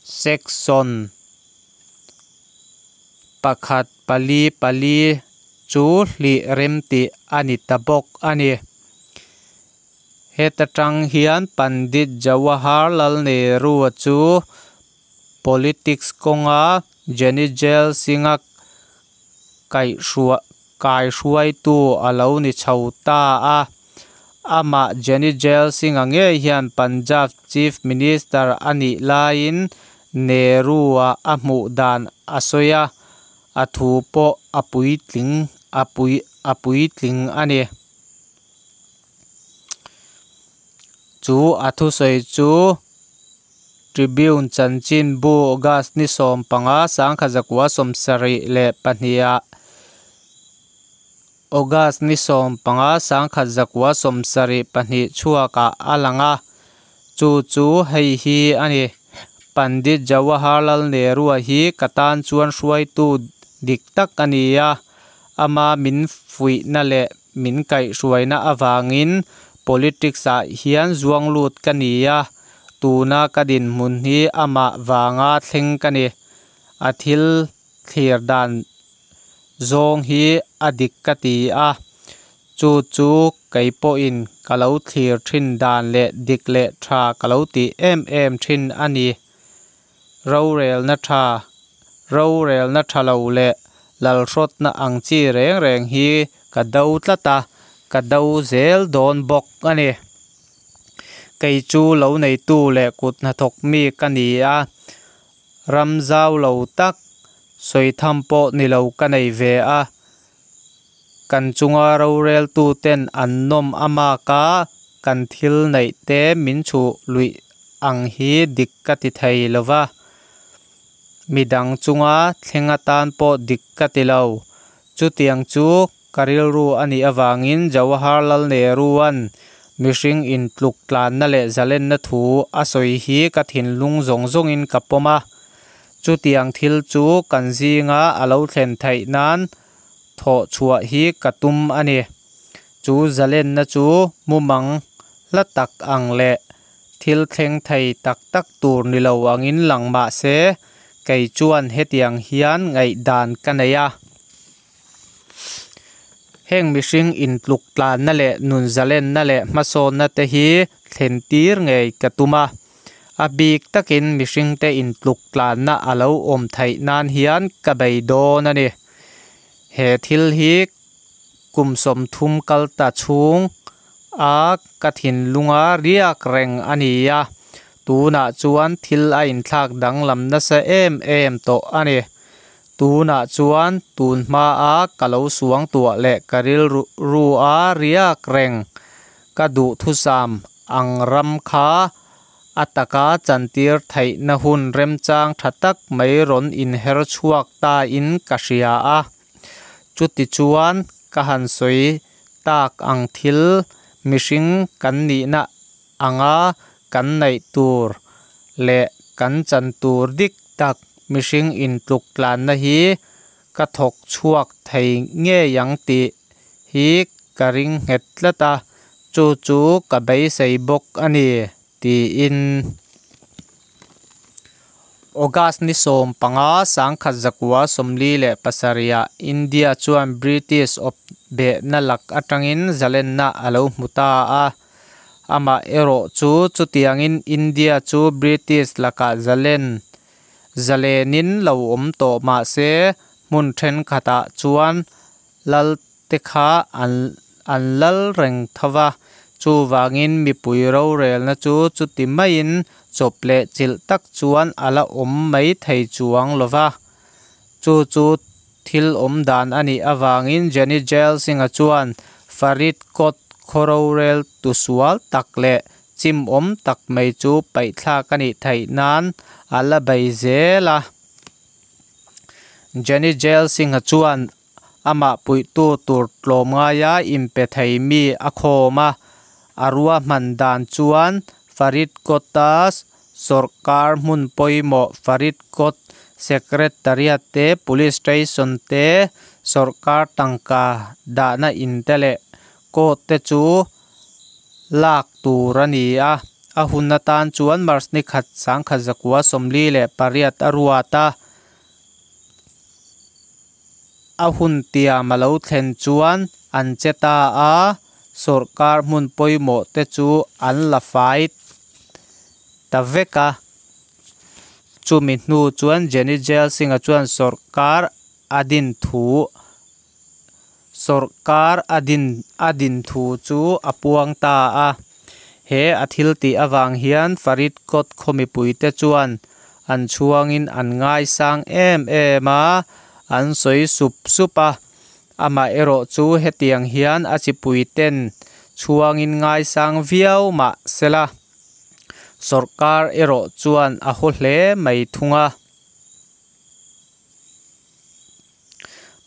section pakhat pali pali chu hlih remtih a ni ta bawk a ni. Heta tang hian Pandit Jawaharlal Nehru-a chu politics kawnga Giani Zail Singh-a kaihruaitu a lo ni chho ta a. Amah Giani Zail Singh-a ngei hian Punjab Chief Minister a nih laiin Nehru-a a hmuh dan a sawi a, a thu pawh a puitling a pui a puitling a ni. Chu a thusawi chu Tribune chanchinbu August ni 15 1972 ah August ni 15 1972 chhuakah a lang a, chu chu hei hi a ni. Pandit Jawaharlal Nehru-a hi ka tan chuan hruaitu dik tak a ni a, ama min fuihna leh min kaihhruaina avangin politics-ah hian zuang lut ka ni a, tuna ka dinhmun hi amah vanga thleng ka ni. A thil thlir dan zawng hi a dik ka ti a, chu chu kei pawhin ka lo thlir thin dan leh dik leh tha ka lo tih em em thin a ni. Rorelna tha, rorelna tha lo leh lalhrawtna ang chi reng reng hi ka do tlat a, ka do zel dawn bawk a ni. Kei chu lo neitu leh kut hnathawk mi ka ni a, ram zau lo tak, sawi tham pawh ni lo ka nei ve a. Kan chunga roreltuten an nawm a mak a, kan thil neih te min chhuh luih ang hi dik ka ti thei lo va, midang chunga thleng atan pawh dik ka ti lo. Chutiang chu ka rilru a nih avangin Jawaharlal Nehru-a'n mihring intluk tlanna leh zalenna thu a sawi hi ka thinlung zawng zawngin ka pawm a. Chutiang thil chu kan zinga a lo thlen theih nan thawh chhuah hi ka tum a ni. Chu zalenna chu mumang hla tak ang leh thil thleng thei tak tak tur ni lo angin lang mah se, kei chuan hetiang hian ngaihdan ka nei a. Heng mihring intluk tlanna leh nun zalenna leh hmasawnna te hi thlen tir ngei ka tum a. A bik takin mihringte intluk tlanna a lo awm theih nan hian ka bei dawn a ni. He thil hi kum 30 kal ta chhung a ka thinlunga riak reng a ni a, tunah chuan thil a inthlak danglam nasa em em tawh a ni. Tunah chuan tun hmaa ka lo suang tuah leh ka rilru a riak reng ka duhthusam ang ram kha a taka chantir theihna hun remchang tha tak mai rawn inher chhuak tain ka hria a. Chutichuan ka han sawi tak ang thil mihring kan nihna anga kan neih tur leh kan chan tur dik tak mihring intluk tlanna hi ka thawk chhuak thei ngei ang tih hi ka ring nghet tlat a, chu chu ka beisei bawk a ni, tiin. August ni 15, 1947 ah India chuan British awp behna lak atangin zalenna a lo hmu ta a. Amaherawhchu chutiangin India chu British lakah zalen zalenin lo awm tawh mah se hmun thenkhatah chuan lalte kha an an lal reng tho va, chuvangin mipui rorelna chu chuti maiin chawp leh chilh tak chuan a la awm mai thei chuang lo va. Chu chu thil awm dan a nih avangin Jenny Jail Singh-a chuan Faridkot khaw rorel tu sual tak leh chimawm tak mai chu paihthlak a nih theih nan a la bei zel a. Jenny Jail Singh-a chuan amah puihtu tur tlawmngaia inpe thei mi a khawm a, a ruahman dan chuan Faridkot-a sawrkar hmun pawimawh Faridkot Secretariat te, Police Station te, sawrkar tangka dahna in te leh court te chu lak tur a ni a. A hun atan chuan March ni khat 1948 a ruat a. A hun tiam a lo thlen chuan an che ta a, sawrkar hmun pawimawh te chu an la fai ta vek a. Chumi hnu chuan Jenny Jail Singh-a chuan sawrkar a din thu sawrkar a din a din thu chu a puang ta a. He a thil tih avang hian Faridkot khaw mipuite chuan an chhuangin an ngaisang em em a, an sawi sup sup a. Amaherawh chu hetiang hian a chipuiten chhuangin ngaisang viau mah sela, sawrkar erawh chuan a haw hle mai thung a.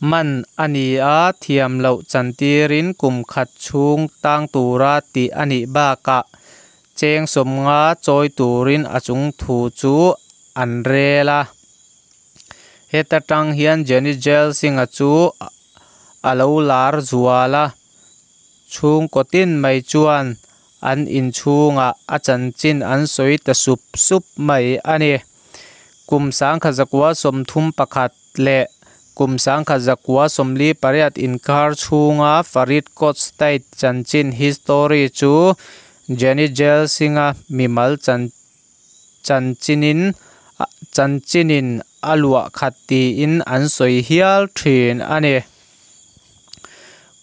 Man a ni a, thiam loh chantirin kum khat chhung tang tura tih a nih bakah cheng 50 chawi turin a chung thu chu an rel a. Heta tang hian Jenny Jail Singh-a chu a lo lar zual a, chhungkaw tin mai chuan an inchhungah a chanchin an sawi ta sup sup mai a ni. Kum 1931 leh kum 1948 inkar chhunga Faridkot State chanchin history chu Jenny Jail Singh-a mimal chanchinin chanchinin a luah khat tiin an sawi hial thin a ni.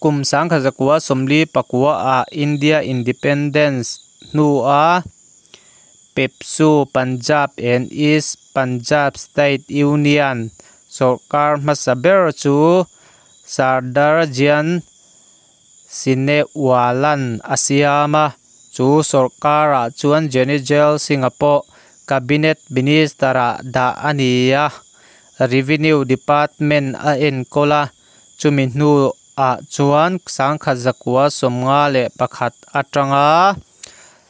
Kum 1949 ah India Independence hnua Pepsu Punjab and East Punjab State Union sawrkar hmasa ber chu Sardar Gian Sinewalan a siam a, chu sawrkarah chuan Jenny Jail Singh-a pawh Cabinet Minister-ah dah a ni a, Revenue Department a enkawl a, chumi hnuah chuan 1951 atanga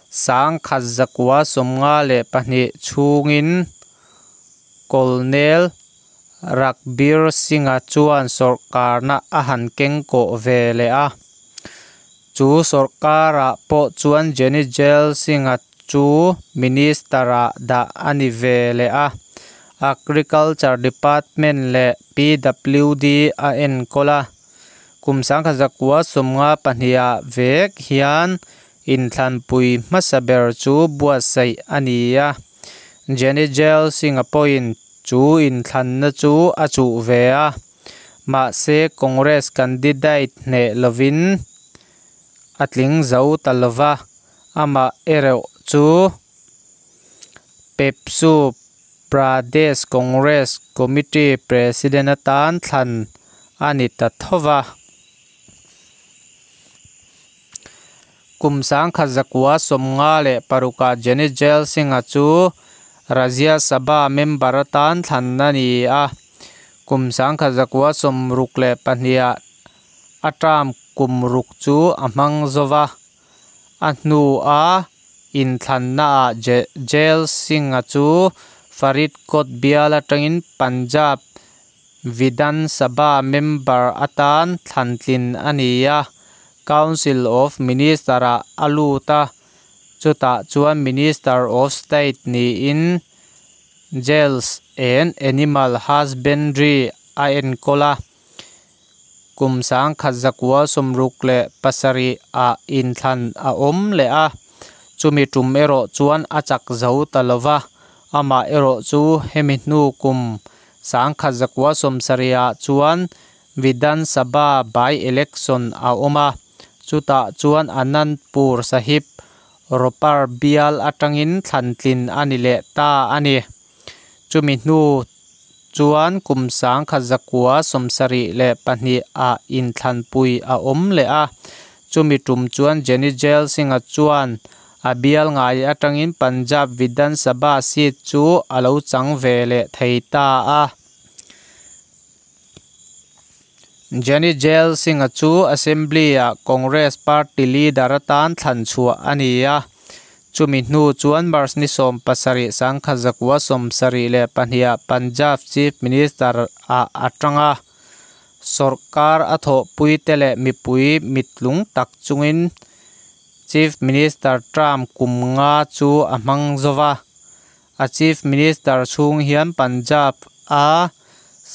1952 chhungin Colonel Raghbir Singh-a chuan sawrkarna a han kengkawh ve leh a. Chu sawrkarah pawh chuan Jenny Jail Singh-a chu Minister-ah dah a ni ve leh a. Agriculture Department leh PWD a enkawl a. Kum 1952 ah vek hian inthlanpui hmasa ber chu buatsaih a ni a. Jenny Jail Singh-a pawhin chu inthlanna chu a chuh ve a. Mahse Congress candidate hneh lovin a tling zo ta lova, amah erawh chu Pepsu Pradesh Congress Committee President atan thlan a ni ta tho va. Kum 1956 ah Jenny Jail Singh-a chu Rajya Sabha member atan thlan a ni a. Kum 1962 ah a term kum ruk chu a hmang zo va, a hnua inthlannaah Jail Singh-a chu Faridkot bial atangin Punjab Vidhan Sabha member atan thlan tlin a ni a. Council of Minister-ah a lut a, chutah chuan Minister of State niin Jails and Animal Husbandry a enkawl a. Kum 1967 ah inthlan a awm leh a, chumi tum erawh chuan a chak zo ta lo va, amah erawh chu hemi hnu kum 1970 ah chuan Vidhan Sabha by-election a awm a, chutah chuan Anandpur Sahib Ropar bial atangin thlantlin a ni leh ta a ni. Chumi hnu chuan kum 1972 ah inthlanpui a awm leh a, chumi tum chuan Giani Zail Singh-a chuan a bial ngai atangin Punjab Vidhan Sabha seat chu a lo chang ve leh thei ta a. Giani Zail Singh-a chu Assembly-ah Congress Party leader atan thlan chhuah a ni a. Chumi hnu chuan March ni 17, 1972 ah Punjab Chief Minister ah a tang a. Sawrkar a thawhpuite leh mipui mitlung tak chungin Chief Minister term kum nga chu a hmang zo va. A Chief Minister chhung hian Punjab a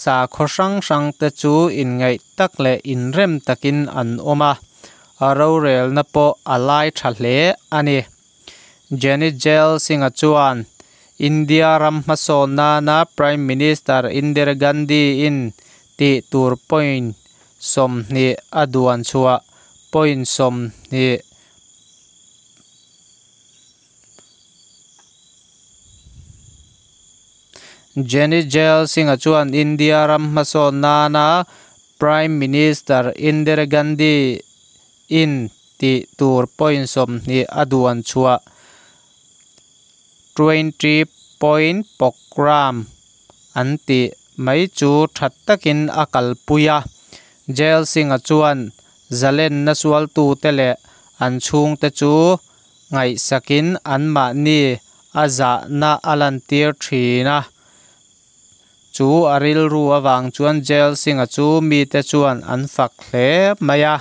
sakhaw hrang hrang te chu inngaih tak leh inrem takin an awm a, a rorelna pawh a lai tha hle a ni. Giani Zail Singh-a chuan India ram hmasawn nana Prime Minister Indira Gandhi-in tih tur point 20 a duan chhuah point 20 Giani Zail Singh-a chuan India ram hmasawn nana Prime Minister Indira Gandhi-in tih tur point 20 a duan chhuah 20 point program an tih mai chu tha takin a kalpui a. Zail Singh-a chuan zalenna sualtute leh an chhungte chu ngaihsakin anmahni a zahna a lantir thin a. Chu a rilru avang chuan Zail Singh-a chu mite chuan an fak hle mai a.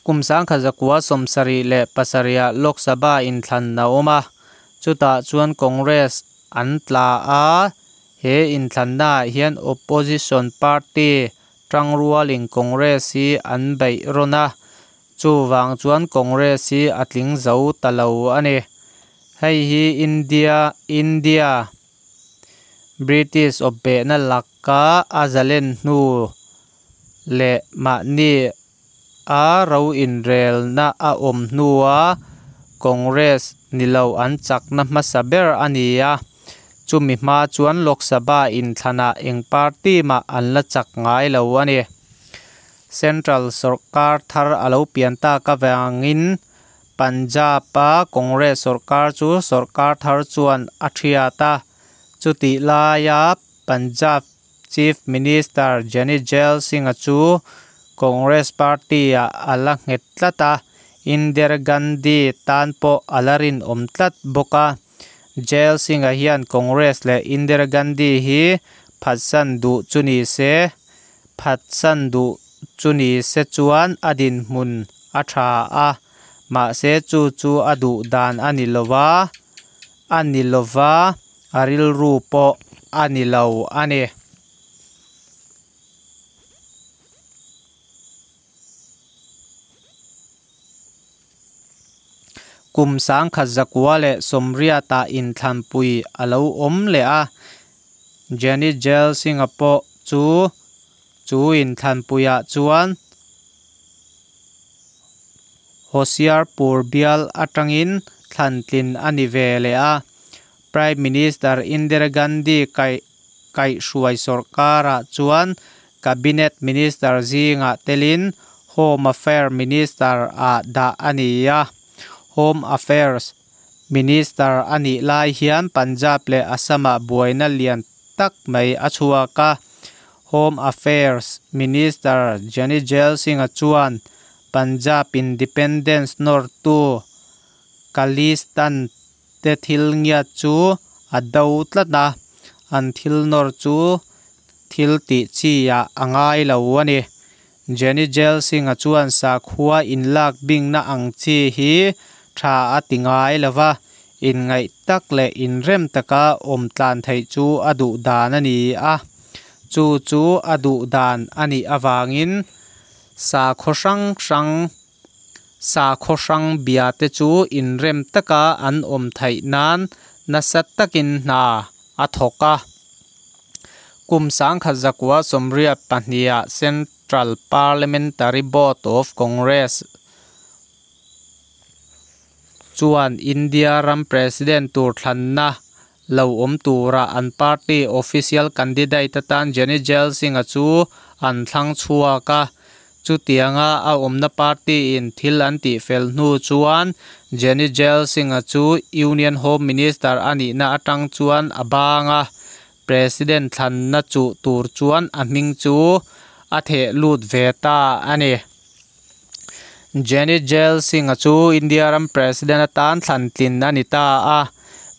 Kum 1977 ah Lok Sabha inthlan a awm a, chutah chuan Congress an tla a. He inthlannaah hian opposition party tangrualin Congress hi an beih rawn a, chuvang chuan Congress hi a tling zo ta lo a ni. Hei hi India India British awpbehna laka a zalen hnu leh mahni a ro inrelna a awm hnua Congress ni lo an chakna hmasa ber a ni a. Chumi hma chuan Lok Sabha inthlanah eng party mah an la chak ngai lo a ni. Central sawrkar thar a lo pian tak avangin Punjab-a Congress sawrkar chu sawrkar thar chuan a thiat a. Chutih laia Punjab Chief Minister Giani Zail Singh-a chu Congress Party-ah a la nghet tlat a, Indira Gandhi tan pawh a la rinawm tlat bawk a. Zail Singh-a hian Congress leh Indira Gandhi hi phatsan duh chu ni se, phatsan duh chu ni se chuan a dinhmun a tha a, mahse chu chu a duh dan a ni lo va, a ni lo va, a rilru pawh a ni lo a ni. Kum 1980 ah inthlanpui a lo awm leh a, Giani Zail Singh-a pawh chu chu inthlanpuiah chuan Hoshiarpur bial atangin thlantlin a ni ve leh a. Prime Minister Indira Gandhi kaih kaihhruai sawrkarah chuan Cabinet Minister zingah telin Home Affairs Minister ah dah a ni a. Home Affairs Minister a nih lai hian Punjab leh Assam-ah buaina lian tak mai a chhuak a. Home Affairs Minister Giani Zail Singh-a chuan Punjab Independence nawrtu Khalistan te thil ngiat chu a do tlat a, an thil nawr chu thil tih chi ah a ngai lo a ni. Giani Zail Singh-a chuan sakhua inlak bingna ang chi hi tha a ti ngai lo va, inngaih tak leh inrem taka awm tlan theih chu a duh dan a ni a. Chu chu a duh dan a nih avangin sakhaw hrang hrang sakhaw hrang biate chu inrem taka an awm theih nan nasa takin hna a thawk a. Kum 1982-ah Central Parliamentary Board of Congress chuan India ram President tur thlanna lo awm tura an party official candidate atan Giani Zail Singh-a chu an thlang chhuak a. Chutianga a awmna party-in thil an tihfel hnu chuan Giani Zail Singh-a chu Union Home Minister a nihna atang chuan a bang a, President thlanna chuh tur chuan a hming chu a theh lut ve ta a ni. Giani Zail Singh-a chu India ram President atan thlan tlin a ni ta a.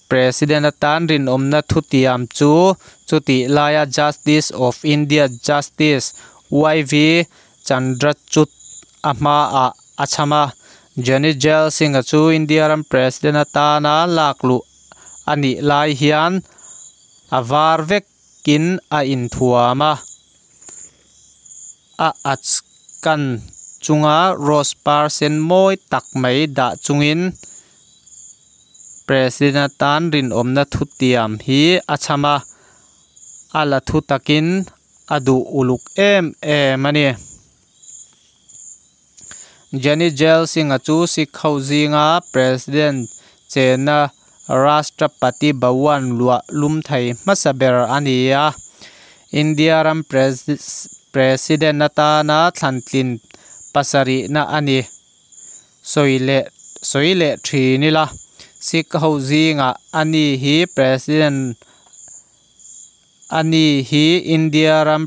President atan rinawmna thutiam chu chutih laia Justice of India Justice YV Chandrachud a hmaah a chham a. Giani Zail Singh-a chu India ram President atana lakluh a nih lai hian a var vekin a inthuam a, a achkan chunga rose par sen mawi tak mai dah chungin President atan rinawmna thutiam hi a chham a, a la thu takin a duh uluk em em a ni. Giani Zail Singh-a chu Sikh ho zinga President chena Rashtrapati Bhawan luah lum thei hmasa ber a ni a. India ram President atana thlantlin pasarihna a ni. Sawi leh sawi leh thin ila, Sikh ho zingah a ni hi President a ni hi India ram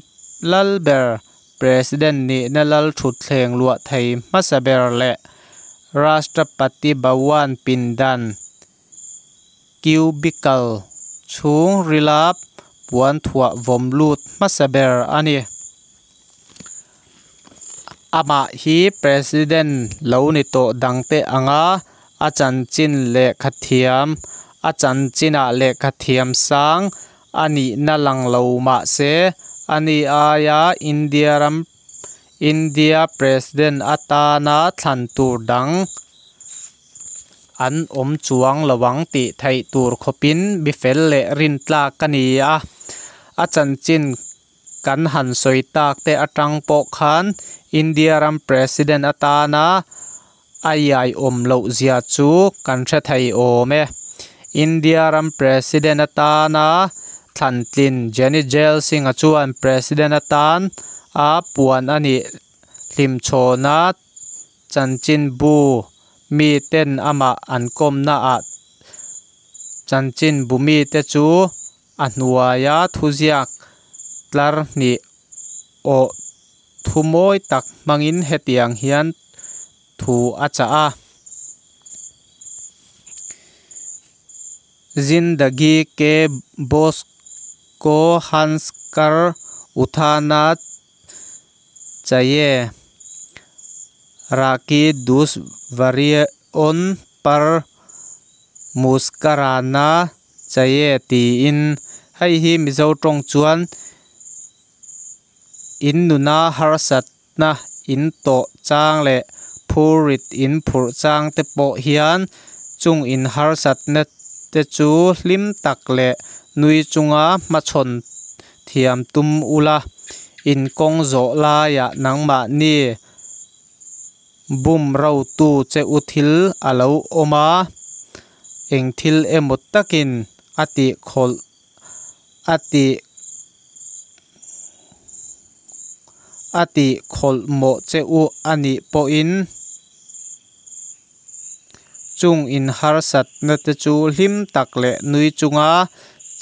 lal ber President nihna lal thutthleng luah thei hmasa ber leh Rashtrapati Bhawan pindan cubicle chhung rila puan thuah vawm lut hmasa ber a ni. Amah hi President lo ni tawh dangte anga a chanchin lehkhathiam a chanchinah lehkhathiam sang a nihna lang lo mah se a ni aia India ram India President atana thlan tur dang an awm chuang lo ang tih theih tur khawpin mi fel leh rintlak a ni a. A chanchin kan han sawi tak te atang pawh khan India ram President atana a iaiawm loh zia chu kan hre thei awm e. India ram President atana thlantlin Giani Zail Singh-a chuan President atan a puan a nih hlimchhawna chanchinbu miten amah an kawmnaah chanchinbu mite chu a hnuaia thuziak tlar hnih awh thu mawi tak hmangin hetiang hian thu a chah a. Zindagi ke bojh ko hans kar uthana chahiye, rah ki dushvariyon par muskurana chahiye tiin hei hi Mizo tawng chuan in nuna harsatna in tawh chang leh phurrit in phurh chang te pawh hian chung in harsatna te chu hlim tak leh nui chunga hmachhawn thiam tum ula, in kawng zawh laiah nangmahni bum rotu che u thil a lo awm a, eng thil emaw takin a tih khawlh a tih a tih khawlh mawh che u a nih pawhin chung in harsatna te chu hlim tak leh nui chunga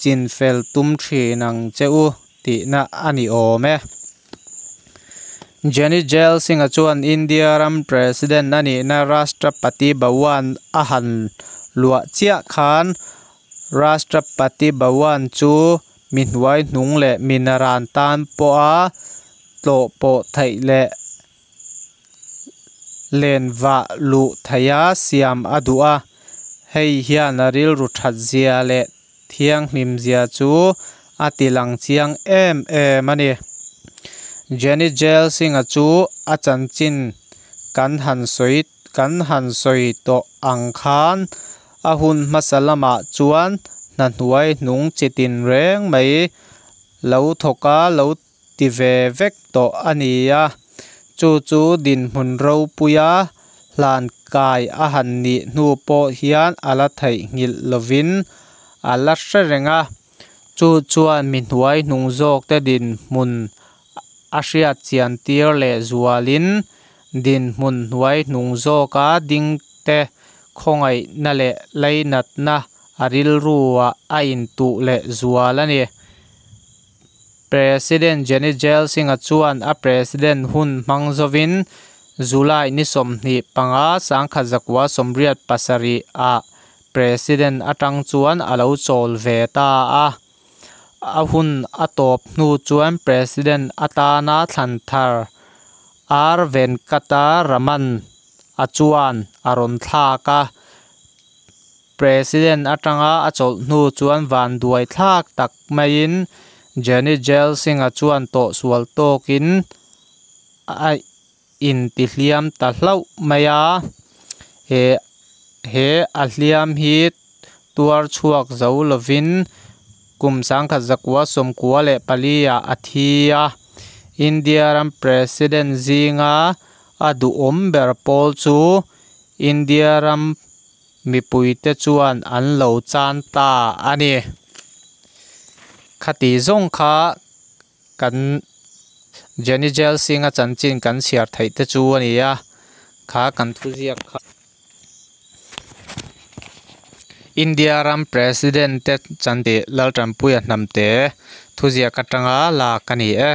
chinfel tum thin ang che u tihna a ni awm e. Giani Zail Singh-a chuan India ram President a nihna Rashtrapati Bhawan a han luah chiah khan Rashtrapati Bhawan chu mi hnuai hnung leh mi naran tan pawha tlawh pawh theih leh Lenvah luh theiha siam a duh a, hei hian a rilru thatzia leh thianghlimzia chu a tilang chiang em em a ni. Jenny Jail Singh-a chu a chanchin kan han sawi kan han sawi tawh ang khan a hun hmasa lamah chuan hna hnuai hnung chi tin reng mai lo thawka lo ti ve vek tawh a ni a, chu chu dinhmun ropuia hlan kai a han nih hnu pawh hian a la theihnghilh lovin a la hre reng a, chu chuan mi hnuai hnung zawkte dinhmun a hriat chian tir leh zualin dinhmun hnuai hnung zawka dingte khawngaihna leh lainatna a rilruah a intuh leh zual a ni. President Jenny Jail Singh-a chuan a President hun hmang zovin July ni 25, 1987 ah President atang chuan a lo chawl ve ta a. A hun a tawp hnu chuan President atana thlan thar R Venkata Raman a chuan a rawn thlak a. President atanga a chawlh hnu chuan vanduai thlak tak maiin Jenny Jail Singh-a chuan tawhsual tawkin a intihliam ta hlauh mai a. He he a hliam hi tuar chhuak zo lovin kum 1994 ah a thi a. India ram President zinga a duhawm ber pawl chu India ram mipuite chuan an lo chan ta a ni. Khati zawng kha kan Jenny Jail Singh-a chanchin kan chhiar theih te chu a ni a, kha kan thuziak kha. India ram President te chan tih Laltanpuia hnamte thuziak atanga lak a ni e.